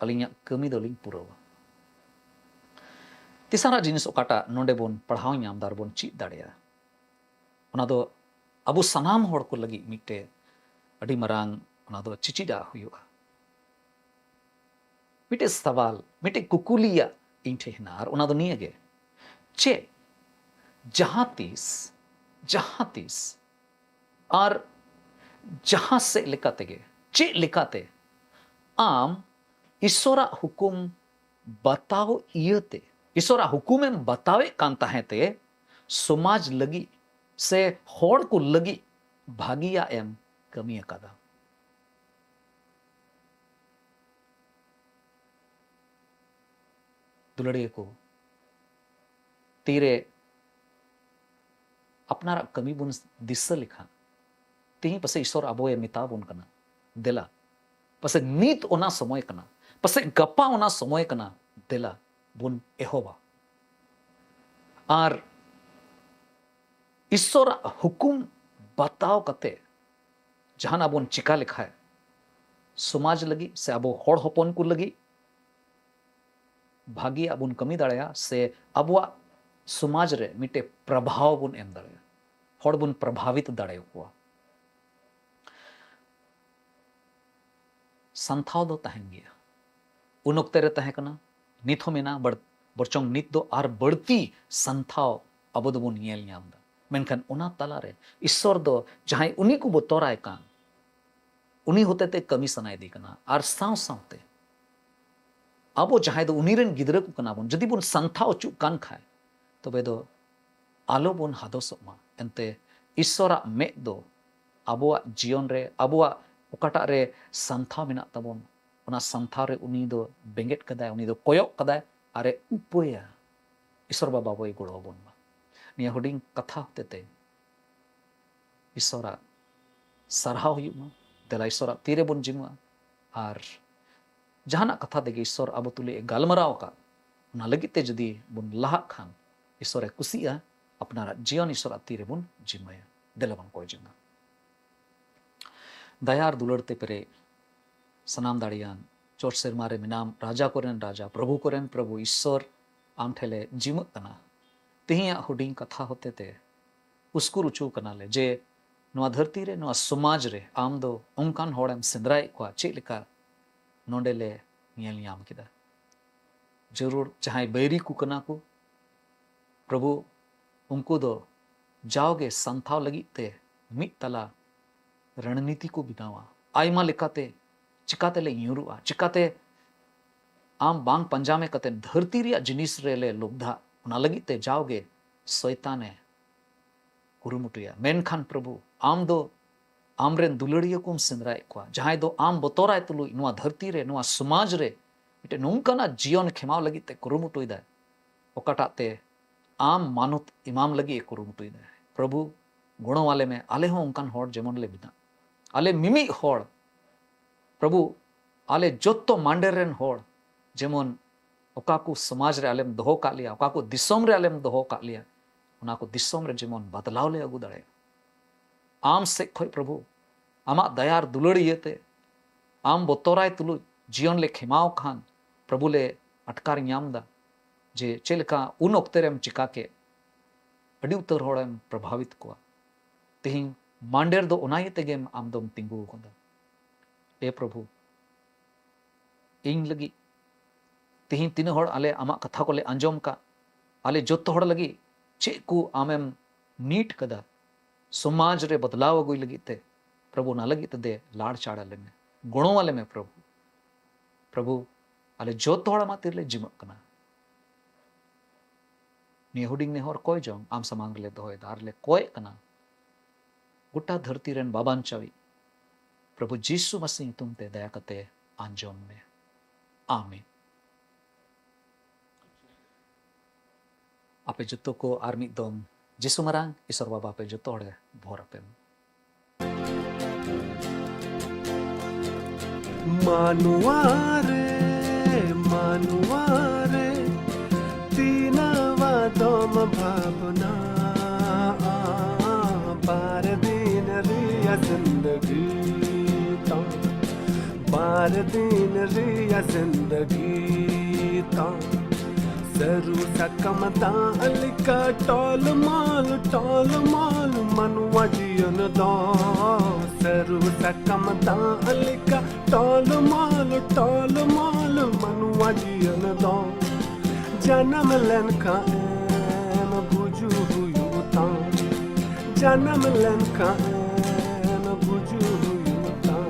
ᱟᱹᱞᱤᱧᱟᱜ ᱠᱟᱹᱢᱤ ᱫᱚᱞᱤᱧ ᱯᱩᱨᱟᱹᱣᱟ᱾ ᱛᱮᱥᱟᱨᱟᱜ ᱡᱤᱱᱤᱥ ᱚᱠᱟᱴᱟᱜ ᱱᱚᱰᱮ ᱵᱚᱱ ᱯᱟᱲᱦᱟᱣ ᱧᱟᱢ ᱫᱟ ᱟᱨ ᱵᱚᱱ ᱪᱮᱫ ᱫᱟᱲᱮᱭᱟᱜᱼᱟ, ᱚᱱᱟ ᱫᱚ ᱟᱵᱚ ᱥᱟᱱᱟᱢ ᱦᱚᱲ ᱠᱚ ᱞᱟᱹᱜᱤᱫ ᱢᱤᱫᱴᱮᱡ ᱟᱹᱰᱤ ᱢᱟᱨᱟᱝ ᱚᱱᱟ ᱫᱚ ᱪᱤᱪᱤᱫᱟᱜ ᱦᱩᱭᱩᱜᱼᱟ᱾ ᱢᱤᱫᱴᱮᱡ ᱥᱟᱣᱟᱞ, ᱢᱤᱫᱴᱮᱡ ᱠᱩᱠᱞᱤᱭᱟᱜ ᱤᱧ ᱴᱷᱮᱱ ᱦᱮᱱᱟᱜᱼᱟ, ᱟᱨ ᱚᱱᱟ ᱫᱚ ᱱᱤᱭᱟᱹ ᱜᱮ, ᱪᱮᱫ ᱡᱟᱦᱟᱸ ᱛᱤᱥ, ᱡᱟᱦᱟᱸ ᱛᱤᱥ ᱟᱨ ᱡᱟᱦᱟᱸ ᱥᱮᱫ ᱞᱮᱠᱟ ᱛᱮᱜᱮ, ᱪᱮᱫ ᱞᱮᱠᱟᱛᱮ ᱟᱢ ᱤᱥᱥᱚᱨᱟᱜ ᱦᱩᱠᱩᱢ ᱵᱟᱛᱟᱣ ᱤᱭᱟᱹᱛᱮ, ᱤᱥᱥᱚᱨᱟᱜ ᱦᱩᱠᱩᱢᱮᱢ ᱵᱟᱛᱟᱣᱮᱫ ᱠᱟᱱ ᱛᱟᱦᱮᱸ ᱛᱮ ᱥᱚᱢᱟᱡᱽ ᱞᱟᱹᱜᱤᱫ ᱥᱮ ᱦᱚᱲ ᱠᱚ ᱞᱟᱹᱜᱤᱫ ᱵᱷᱟᱹᱜᱤᱭᱟᱜ ᱮᱢ ᱠᱟᱹᱢᱤ ᱟᱠᱟᱫᱟ? ᱫᱩᱞᱟᱹᱲᱤᱭᱟᱹ ᱠᱚ, ᱛᱤᱨᱮ ᱟᱯᱱᱟᱨᱟᱜ ᱠᱟᱹᱢᱤ ᱵᱚᱱ ᱫᱤᱥᱟᱹ ᱞᱮᱠᱷᱟᱱ, ᱛᱮᱦᱮᱧ ᱯᱟᱥᱮᱡ ᱤᱥᱥᱚᱨ ᱟᱵᱚᱭ ᱢᱮᱛᱟ ᱵᱚᱱ ᱠᱟᱱᱟ, ᱫᱮᱞᱟ, ᱯᱟᱥᱮᱡ ᱱᱤᱛ ᱚᱱᱟ ᱥᱚᱢᱚᱭ ᱠᱟᱱᱟ, ᱯᱟᱥᱮᱡ ᱜᱟᱯᱟ ᱚᱱᱟ ᱥᱚᱢᱚᱭ ᱠᱟᱱᱟ, ᱫᱮᱞᱟ ᱵᱚᱱ ᱮᱦᱚᱵᱟ᱾ ᱟᱨ ᱤᱥᱥᱚᱨᱟᱜ ᱦᱩᱠᱩᱢ ᱵᱟᱛᱟᱣ ᱠᱟᱛᱮ ᱡᱟᱦᱟᱱᱟᱜ ᱵᱚᱱ ᱪᱤᱠᱟ ᱞᱮᱠᱷᱟᱡ, ᱥᱚᱢᱟᱡᱽ ᱞᱟᱹᱜᱤᱫ ᱥᱮ ᱟᱵᱚ ᱦᱚᱲ ᱦᱚᱯᱚᱱ ᱠᱚ ᱞᱟᱹᱜᱤᱫ ᱵᱷᱟᱹᱜᱤᱭᱟᱜ ᱵᱚᱱ ᱠᱟᱹᱢᱤ ᱫᱟᱲᱮᱭᱟᱜᱼᱟ, ᱥᱮ ᱟᱵᱚᱣᱟᱜ ᱥᱚᱢᱟᱡᱽ ᱨᱮ ᱢᱤᱫᱴᱮᱡ ᱯᱨᱚᱵᱷᱟᱣ ᱵᱚᱱ ᱮᱢ ᱫᱟᱲᱮᱭᱟᱜᱼᱟ, ᱦᱚᱲ ᱵᱚᱱ ᱯᱨᱚᱵᱷᱟᱵᱤᱛ ᱫᱟᱲᱮᱭᱟᱠᱚᱣᱟ᱾ ᱥᱟᱱᱛᱷᱟᱣ ᱫᱚ ᱛᱟᱦᱮᱱ ᱜᱮᱭᱟ᱾ ᱩᱱ ᱚᱠᱛᱮ ᱨᱮ ᱛᱟᱦᱮᱸ ᱠᱟᱱᱟ, ᱱᱤᱛ ᱦᱚᱸ ᱢᱮᱱᱟᱜᱼᱟ, ᱵᱟᱹᱲ-, ᱵᱚᱨᱪᱚᱝ ᱱᱤᱛ ᱫᱚ ᱟᱨ ᱵᱟᱹᱲᱛᱤ ᱥᱟᱱᱛᱷᱟᱣ ᱟᱵᱚ ᱫᱚᱵᱚᱱ ᱧᱮᱞ ᱧᱟᱢ ᱮᱫᱟ᱾ ᱢᱮᱱᱠᱷᱟᱱ ᱚᱱᱟ ᱛᱟᱞᱟᱨᱮ ᱤᱥᱥᱚᱨ ᱫᱚ ᱡᱟᱦᱟᱸᱭ ᱩᱱᱤ ᱠᱚ ᱵᱚᱛᱚᱨᱟᱭ ᱠᱟᱱ, ᱩᱱᱤ ᱦᱚᱛᱮᱛᱮ ᱠᱟᱹᱢᱤ ᱥᱟᱱᱟᱭᱮᱫᱮ ᱠᱟᱱᱟ᱾ ᱟᱨ ᱥᱟᱶ ᱥᱟᱶᱛᱮ ᱟᱵᱚ ᱡᱟᱦᱟᱸᱭ ᱫᱚ ᱩᱱᱤ ᱨᱮᱱ ᱜᱤᱫᱽᱨᱟᱹ ᱠᱚ ᱠᱟᱱᱟ ᱵᱚᱱ, ᱡᱩᱫᱤ ᱵᱚᱱ ᱥᱟᱱᱛᱷᱟ ᱚᱪᱚᱜ ᱠᱟᱱ ᱠᱷᱟᱡ, ᱛᱚᱵᱮ ᱫᱚ ᱟᱞᱚ ᱵᱚᱱ ᱦᱟᱫᱚᱥᱚᱜ ᱢᱟ᱾ ᱮᱱᱛᱮ ᱤᱥᱥᱚᱨᱟᱜ ᱢᱮᱫ ᱫᱚ ᱟᱵᱚᱣᱟᱜ ᱡᱤᱭᱚᱱ ᱨᱮ, ᱟᱵᱚᱣᱟᱜ ᱚᱠᱟᱴᱟᱜ ᱨᱮ ᱥᱟᱱᱛᱷᱟ ᱢᱮᱱᱟᱜ ᱛᱟᱵᱚᱱ, ᱚᱱᱟ ᱥᱟᱱᱛᱷᱟ ᱨᱮ ᱩᱱᱤ ᱫᱚ ᱵᱮᱸᱜᱮᱫ ᱠᱟᱫᱟᱭ, ᱩᱱᱤ ᱫᱚ ᱠᱚᱭᱚᱜ ᱠᱟᱫᱟᱭ ᱟᱨᱮ ᱩᱯᱟᱹᱭᱟ᱾ ᱤᱥᱥᱚᱨ ᱵᱟᱵᱟ ᱵᱚᱭ ᱜᱚᱲᱚ ᱟᱵᱚᱱ ᱢᱟ᱾ ᱱᱤᱭᱟᱹ ᱦᱩᱰᱤᱧ ᱠᱟᱛᱷᱟ ᱦᱚᱛᱮᱛᱮ ᱤᱥᱥᱚᱨᱟᱜ ᱥᱟᱨᱦᱟᱣ ᱦᱩᱭᱩᱜ ᱢᱟ᱾ ᱫᱮᱞᱟ ᱤᱥᱚᱨᱟᱜ ᱛᱤ ᱨᱮᱵᱚᱱ ᱡᱤᱢᱟᱹᱜᱼᱟ᱾ ᱟᱨ ᱡᱟᱦᱟᱱᱟᱜ ᱠᱟᱛᱷᱟ ᱛᱮᱜᱮ ᱤᱥᱚᱨ ᱟᱵᱚ ᱛᱩᱞᱩᱡ ᱮ ᱜᱟᱞᱢᱟᱨᱟᱣ ᱟᱠᱟᱫ, ᱚᱱᱟ ᱞᱟᱹᱜᱤᱫ ᱛᱮ ᱡᱩᱫᱤ ᱵᱚᱱ ᱞᱟᱦᱟᱜ ᱠᱷᱟᱱ, ᱤᱥᱚᱨ ᱮ ᱠᱩᱥᱤᱜᱼᱟ᱾ ᱟᱯᱱᱟᱨᱟᱜ ᱡᱤᱭᱚᱱ ᱤᱥᱚᱨᱟᱜ ᱛᱤ ᱨᱮᱵᱚᱱ ᱡᱤᱢᱟᱹᱭᱟ᱾ ᱫᱮᱞᱟ ᱵᱚᱱ ᱠᱚᱭ ᱡᱚᱝᱟ᱾ ᱫᱟᱭᱟ ᱟᱨ ᱫᱩᱞᱟᱹᱲ ᱛᱮ ᱯᱮᱨᱮᱡ, ᱥᱟᱱᱟᱢ ᱫᱟᱲᱮᱭᱟᱱ, ᱪᱚᱴ ᱥᱮᱨᱢᱟ ᱨᱮ ᱢᱮᱱᱟᱢ, ᱨᱟᱡᱟ ᱠᱚᱨᱮᱱ ᱨᱟᱡᱟ, ᱯᱨᱚᱵᱷᱩ ᱠᱚᱨᱮᱱ ᱯᱨᱚᱵᱷᱩ ᱤᱥᱥᱚᱨ, ᱟᱢ ᱴᱷᱮᱱ ᱞᱮ ᱡᱤᱢᱟᱹᱜ ᱠᱟᱱᱟ᱾ ᱛᱮᱦᱮᱧᱟᱜ ᱦᱩᱰᱤᱧ ᱠᱟᱛᱷᱟ ᱦᱚᱛᱮ ᱛᱮ ᱩᱥᱠᱩᱨ ᱚᱪᱚ ᱠᱟᱱᱟᱞᱮ ᱡᱮ ᱱᱚᱣᱟ ᱫᱷᱟᱹᱨᱛᱤ ᱨᱮ, ᱱᱚᱣᱟ ᱥᱚᱢᱟᱡᱽ ᱨᱮ ᱟᱢ ᱫᱚ ᱚᱱᱠᱟᱱ ᱦᱚᱲᱮᱢ ᱥᱮᱸᱫᱽᱨᱟᱭᱮᱫ ᱠᱚᱣᱟ, ᱪᱮᱫ ᱞᱮᱠᱟ ᱱᱚᱰᱮ ᱞᱮ ᱧᱮᱞ ᱧᱟᱢ ᱠᱮᱫᱟ᱾ ᱡᱟᱹᱨᱩᱲ ᱡᱟᱦᱟᱸᱭ ᱵᱟᱹᱭᱨᱤ ᱠᱚ ᱠᱟᱱᱟ ᱠᱚ, ᱯᱨᱚᱵᱷᱩ, ᱩᱱᱠᱩ ᱫᱚ ᱡᱟᱣᱜᱮ ᱥᱟᱱᱛᱷᱟᱣ ᱞᱟᱹᱜᱤᱫ ᱛᱮ ᱢᱤᱫ ᱛᱟᱞᱟ ᱨᱚᱬᱱᱤᱛᱤ ᱠᱚ ᱵᱮᱱᱟᱣᱟ᱾ ᱟᱭᱢᱟ ᱞᱮᱠᱟᱛᱮ ᱪᱤᱠᱟᱛᱮ ᱞᱮ ᱧᱩᱨᱩᱜᱼᱟ, ᱪᱤᱠᱟᱛᱮ ᱟᱢ ᱵᱟᱝ ᱯᱟᱸᱡᱟ ᱢᱮ ᱠᱟᱛᱮ ᱫᱷᱟᱹᱨᱛᱤ ᱨᱮᱭᱟᱜ ᱡᱤᱱᱤᱥ ᱨᱮᱞᱮ ᱞᱚᱵᱫᱷᱟᱜ, ᱚᱱᱟ ᱞᱟᱹᱜᱤᱫ ᱛᱮ ᱡᱟᱣᱜᱮ ᱥᱚᱭᱛᱟᱱᱮ ᱠᱩᱨᱩᱢᱩᱴᱩᱭᱟ᱾ ᱢᱮᱱᱠᱷᱟᱱ ᱯᱨᱚᱵᱷᱩ, ᱟᱢ ᱫᱚ ᱟᱢᱨᱮᱱ ᱫᱩᱞᱟᱹᱲᱤᱭᱟᱹ ᱠᱚᱢ ᱥᱮᱸᱫᱽᱨᱟᱭᱮᱫ ᱠᱚᱣᱟ, ᱡᱟᱦᱟᱸᱭ ᱫᱚ ᱟᱢ ᱵᱚᱛᱚᱨᱟᱭ ᱛᱩᱞᱩᱡ ᱱᱚᱣᱟ ᱫᱷᱟᱹᱨᱛᱤ ᱨᱮ, ᱱᱚᱣᱟ ᱥᱚᱢᱟᱡᱽ ᱨᱮ ᱢᱤᱫᱴᱮᱱ ᱱᱚᱝᱠᱟᱱᱟᱜ ᱡᱤᱭᱚᱱ ᱠᱷᱮᱢᱟᱣ ᱞᱟᱹᱜᱤᱫ ᱛᱮ ᱠᱩᱨᱩᱢᱩᱴᱩᱭᱮᱫᱟᱭ, ᱚᱠᱟᱴᱟᱜ ᱛᱮ ᱟᱢ ᱢᱟᱱᱚᱛ ᱮᱢᱟᱢ ᱞᱟᱹᱜᱤᱫ ᱮ ᱠᱩᱨᱩᱢᱩᱴᱩᱭᱮᱫᱟᱭ᱾ ᱯᱨᱚᱵᱷᱩ, ᱜᱚᱲᱚ ᱟᱞᱮ ᱢᱮ, ᱟᱞᱮ ᱦᱚᱸ ᱚᱱᱠᱟᱱ ᱦᱚᱲ ᱡᱮᱢᱚᱱ ᱞᱮ ᱵᱮᱱᱟᱜ᱾ ᱟᱞᱮ ᱢᱤᱢᱤᱫ ᱦᱚᱲ, ᱯᱨᱚᱵᱷᱩ, ᱟᱞᱮ ᱡᱚᱛᱚ ᱢᱟᱱᱰᱮᱨ ᱨᱮᱱ ᱦᱚᱲ ᱡᱮᱢᱚᱱ ᱚᱠᱟ ᱠᱚ ᱥᱚᱢᱟᱡᱽ ᱨᱮ ᱟᱞᱮᱢ ᱫᱚᱦᱚ ᱠᱟᱜ ᱞᱮᱭᱟ, ᱚᱠᱟ ᱠᱚ ᱫᱤᱥᱚᱢ ᱨᱮ ᱟᱞᱮᱢ ᱫᱚᱦᱚ ᱠᱟᱜ ᱞᱮᱭᱟ, ᱚᱱᱟ ᱠᱚ ᱫᱤᱥᱚᱢ ᱨᱮ ᱡᱮᱢᱚᱱ ᱵᱟᱫᱞᱟᱣ ᱞᱮ ᱟᱹᱜᱩ ᱫᱟᱲᱮᱭᱟᱜ᱾ ᱟᱢ ᱥᱮᱫ ᱠᱷᱚᱱ ᱯᱨᱚᱵᱷᱩ, ᱟᱢᱟᱜ ᱫᱟᱭᱟ ᱟᱨ ᱫᱩᱞᱟᱹᱲ ᱤᱭᱟᱹᱛᱮ, ᱟᱢ ᱵᱚᱛᱚᱨᱟᱭ ᱛᱩᱞᱩᱡ ᱡᱤᱭᱚᱱ ᱞᱮ ᱠᱷᱮᱢᱟᱣ ᱠᱷᱟᱱ, ᱯᱨᱚᱵᱷᱩ, ᱞᱮ ᱟᱴᱠᱟᱨ ᱧᱟᱢ ᱮᱫᱟ ᱡᱮ ᱪᱮᱫ ᱞᱮᱠᱟ ᱩᱱ ᱚᱠᱛᱮ ᱨᱮᱢ ᱪᱤᱠᱟ ᱠᱮᱫ, ᱟᱹᱰᱤ ᱩᱛᱟᱹᱨ ᱦᱚᱲᱮᱢ ᱯᱨᱚᱵᱷᱟᱵᱤᱛ ᱠᱚᱣᱟ᱾ ᱛᱮᱦᱮᱧ ᱢᱟᱱᱰᱮᱨ ᱫᱚ ᱚᱱᱟ ᱤᱭᱟᱹ ᱛᱮᱜᱮᱢ ᱟᱢ ᱫᱚᱢ ᱛᱤᱸᱜᱩ ᱟᱠᱟᱫᱟ᱾ ᱮ ᱯᱨᱚᱵᱷᱩ, ᱤᱧ ᱞᱟᱹᱜᱤᱫ ᱛᱮᱦᱮᱧ ᱛᱤᱱᱟᱹᱜ ᱦᱚᱲ ᱟᱞᱮ ᱟᱢᱟᱜ ᱠᱟᱛᱷᱟ ᱠᱚᱞᱮ ᱟᱸᱡᱚᱢ ᱠᱟᱜ, ᱟᱞᱮ ᱡᱚᱛᱚ ᱦᱚᱲ ᱞᱟᱹᱜᱤᱫ ᱪᱮᱫ ᱠᱚ ᱟᱢᱮᱢ ᱱᱤᱴ ᱠᱟᱫᱟ, ᱥᱚᱢᱟᱡᱽ ᱨᱮ ᱵᱚᱫᱞᱟᱣ ᱟᱹᱜᱩᱭ ᱞᱟᱹᱜᱤᱫ ᱛᱮ, ᱯᱨᱚᱵᱷᱩ, ᱚᱱᱟ ᱞᱟᱹᱜᱤᱫ ᱛᱮ ᱫᱮ ᱞᱟᱲ ᱪᱟᱲ ᱟᱞᱮ ᱢᱮ, ᱜᱚᱲᱚ ᱟᱞᱮ ᱢᱮ ᱯᱨᱚᱵᱷᱩ᱾ ᱯᱨᱚᱵᱷᱩ, ᱟᱞᱮ ᱡᱚᱛᱚ ᱦᱚᱲ ᱟᱢᱟᱜ ᱛᱤᱨᱮᱞᱮ ᱡᱤᱢᱟᱹᱜ ᱠᱟᱱᱟ᱾ ᱱᱤᱭᱟᱹ ᱦᱩᱰᱤᱧ ᱱᱮᱦᱚᱨ ᱠᱚᱭ ᱡᱚᱝ ᱟᱢ ᱥᱟᱢᱟᱝ ᱨᱮᱞᱮ ᱫᱚᱦᱚᱭᱮᱫᱟ ᱟᱨ ᱞᱮ ᱠᱚᱭᱮᱜ ᱠᱟᱱᱟ, ᱜᱚᱴᱟ ᱫᱷᱟᱹᱨᱛᱤ ᱨᱮᱱ ᱵᱟᱵᱟᱱᱪᱟᱣᱤᱡ ᱯᱨᱚᱵᱷᱩ ᱡᱤᱥᱩ ᱢᱟᱥᱤ ᱧᱩᱛᱩᱢ ᱛᱮ ᱫᱟᱭᱟ ᱠᱟᱛᱮ ᱟᱸᱡᱚᱢ ᱢᱮ᱾ ᱟᱢᱮᱱ᱾ ᱟᱯᱮ ᱡᱚᱛᱚ ᱠᱚ ᱟᱨ ᱢᱤᱫ ᱫᱚᱢ ᱡᱤᱥᱩ ᱢᱟᱨᱟᱝ ᱤᱥᱚᱨ ᱵᱟᱵᱟ ᱟᱯᱮ ᱡᱚᱛᱚ ᱦᱚᱲᱮ ᱵᱷᱚᱨ ᱟᱯᱮ ᱢᱟ᱾ ᱢᱟᱱᱣᱟ ᱨᱮ, ᱢᱟᱱᱣᱟ ᱨᱮ, ᱛᱤᱱᱟᱹᱜ ᱟᱫᱚᱢ ᱵᱷᱟᱵᱽᱱᱟ᱾ ᱵᱟᱨ ᱫᱤᱱ ᱨᱮᱭᱟᱜ ᱡᱤᱱᱫᱜᱤ ᱛᱟᱢ, ᱵᱟᱨ ᱫᱤᱱ ᱨᱮᱭᱟᱜ ᱡᱤᱱᱫᱜᱤ ᱛᱟᱢ᱾ ᱥᱟᱹᱨᱩ ᱥᱟᱠᱟᱢ ᱫᱟᱜ ᱞᱮᱠᱟ ᱴᱚᱞ ᱢᱚᱞ, ᱴᱚᱞ ᱢᱚᱞ ᱢᱟᱱᱣᱟ ᱡᱤᱭᱚᱱ ᱫᱚ᱾ ᱥᱟᱹᱨᱩ ᱥᱟᱠᱟᱢ ᱫᱟᱜ ᱞᱮᱠᱟ ᱴᱚᱞ ᱢᱚᱞ, ᱴᱚᱞ ᱢᱚᱞ ᱢᱟᱱᱣᱟ ᱡᱤᱭᱚᱱ ᱫᱚ᱾ ᱡᱟᱱᱟᱢ ᱞᱮᱱᱠᱷᱟᱱ ᱮᱢ ᱜᱩᱡᱩᱜ ᱦᱩᱭᱩᱜ ᱛᱟᱢ, ᱡᱟᱱᱟᱢ ᱞᱮᱱᱠᱷᱟᱱ ᱮᱢ ᱜᱩᱡᱩᱜ ᱦᱩᱭᱩᱜ ᱛᱟᱢ᱾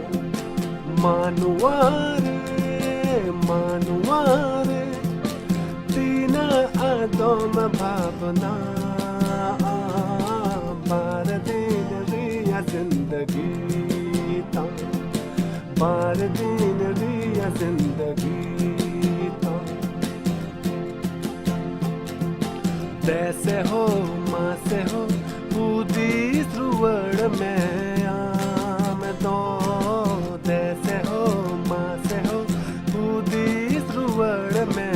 ᱢᱟᱱᱣᱟ ᱨᱮ, ᱢᱟᱱᱣᱟ ᱨᱮ, ᱛᱤᱱᱟᱹᱜ ᱟᱫᱚᱢ ᱵᱷᱟᱵᱽᱱᱟ᱾ ᱵᱟᱨ ᱫᱤᱱ ᱨᱮᱭᱟᱜ ᱡᱤᱱᱫᱜᱤ ᱛᱟᱢ, ᱵᱟᱨ ᱫᱤᱱ ᱨᱮᱭᱟᱜ ᱡᱤᱱᱫᱜᱤ ᱛᱟᱢ᱾ ᱫᱮᱥᱮ ᱦᱳ, ᱢᱟᱥᱮ ᱦᱳ, ᱦᱩᱫᱤᱥ ᱨᱩᱣᱟᱹᱲ ᱢᱮ ᱟᱢ ᱫᱚ᱾ ᱫᱮᱥᱮ ᱦᱳ, ᱢᱟᱥᱮ ᱦᱳ, ᱦᱩᱫᱤᱥ ᱨᱩᱣᱟᱹᱲ ᱢᱮ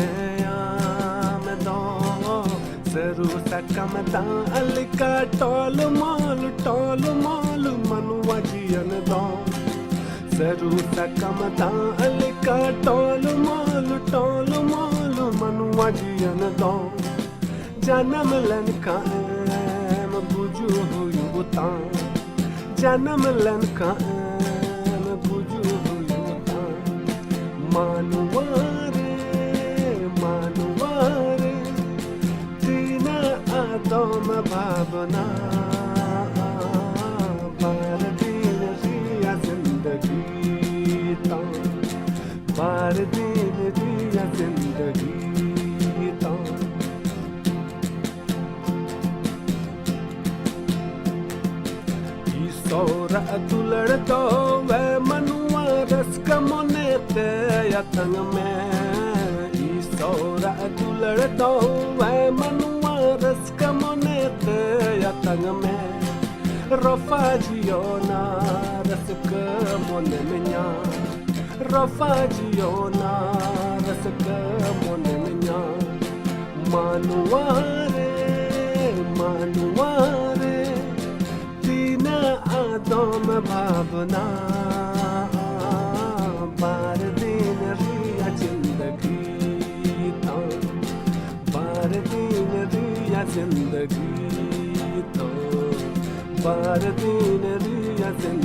ᱟᱢ ᱫᱚ᱾ ᱥᱟᱹᱨᱩ ᱥᱟᱠᱟᱢ ᱫᱟᱜ ᱞᱮᱠᱟ ᱴᱚᱞ ᱢᱚᱞ, ᱴᱚᱞ ᱢᱚᱞ ᱢᱟᱱᱣᱟ ᱡᱤᱭᱚᱱ ᱫᱚ᱾ ᱥᱟᱹᱨᱩ ᱥᱟᱠᱟᱢ ᱫᱟᱜ ᱞᱮᱠᱟ ᱴᱚᱞ ᱢᱚᱞ, ᱴᱚᱞ ᱢᱚᱞ ᱢᱟᱱᱣᱟ ᱡᱤᱭᱚᱱ ᱫᱚ᱾ ᱡᱟᱱᱟᱢ ᱞᱮᱱᱠᱷᱟᱱ ᱮᱢ ᱜᱩᱡᱩᱜ ᱦᱩᱭᱩᱜ ᱛᱟᱢ, ᱡᱟᱱᱟᱢ ᱞᱮᱱᱠᱷᱟᱱ ᱮᱢ ᱜᱩᱡᱩᱜ ᱦᱩᱭᱩᱜ ᱛᱟᱢ᱾ ᱢᱟᱱᱣᱟ ᱨᱮ, ᱢᱟᱱᱣᱟ ᱨᱮ, ᱛᱤᱱᱟᱹᱜ ᱟᱫᱚᱢ ᱵᱷᱟᱵᱽᱱᱟ᱾ ᱵᱟᱨ ᱫᱤᱱ ᱨᱮᱭᱟᱜ ᱡᱤᱱᱫᱜᱤ ᱛᱟᱢ, ᱵᱟᱨ ᱫᱤᱱ ᱨᱮᱭᱟᱜ ᱡᱤᱱᱫᱜᱤ ᱛᱟᱢ᱾ ᱤᱥᱚᱨᱟᱜ ᱫᱩᱞᱟᱹᱲ ᱫᱚ ᱮ ᱢᱟᱱᱣᱟ ᱨᱟᱹᱥᱠᱟᱹ ᱢᱚᱱᱮ ᱛᱮ ᱟᱛᱟᱝ ᱢᱮ᱾ ᱤᱥᱚᱨᱟᱜ ᱫᱩᱞᱟᱹᱲ ᱫᱚ ᱮ ᱢᱟᱱᱣᱟ ᱨᱟᱹᱥᱠᱟᱹ ᱢᱚᱱᱮ ᱛᱮ ᱟᱛᱟᱝ ᱢᱮ᱾ ᱨᱚᱯᱷᱟ ᱡᱤᱭᱚᱱᱟ ᱨᱟᱹᱥᱠᱟᱹ ᱢᱚᱱᱮᱢ ᱧᱟᱢ, ᱨᱟᱯᱷᱟ ᱡᱤᱭᱚᱱᱟ ᱨᱟᱹᱥᱠᱟᱹ ᱢᱚᱱᱮ ᱢᱮᱧᱟ ᱢᱟᱱᱣᱟ ᱨᱮ, ᱢᱟᱱᱣᱟ ᱨᱮ ᱛᱤᱱᱟᱹᱜ ᱟᱫᱚᱢ ᱵᱷᱟᱵᱽᱱᱟ᱾ ᱵᱟᱨ ᱫᱤᱱ ᱨᱮᱭᱟᱜ ᱡᱤᱱᱫᱜᱤ ᱛᱟᱢ, ᱵᱟᱨ ᱫᱤᱱ ᱨᱮᱭᱟᱜ ᱡᱤᱱᱫᱜᱤ ᱛᱟᱢ, ᱵᱟᱨ ᱫᱤᱱ ᱨᱮᱭᱟᱜ ᱡᱤᱱᱫᱜᱤ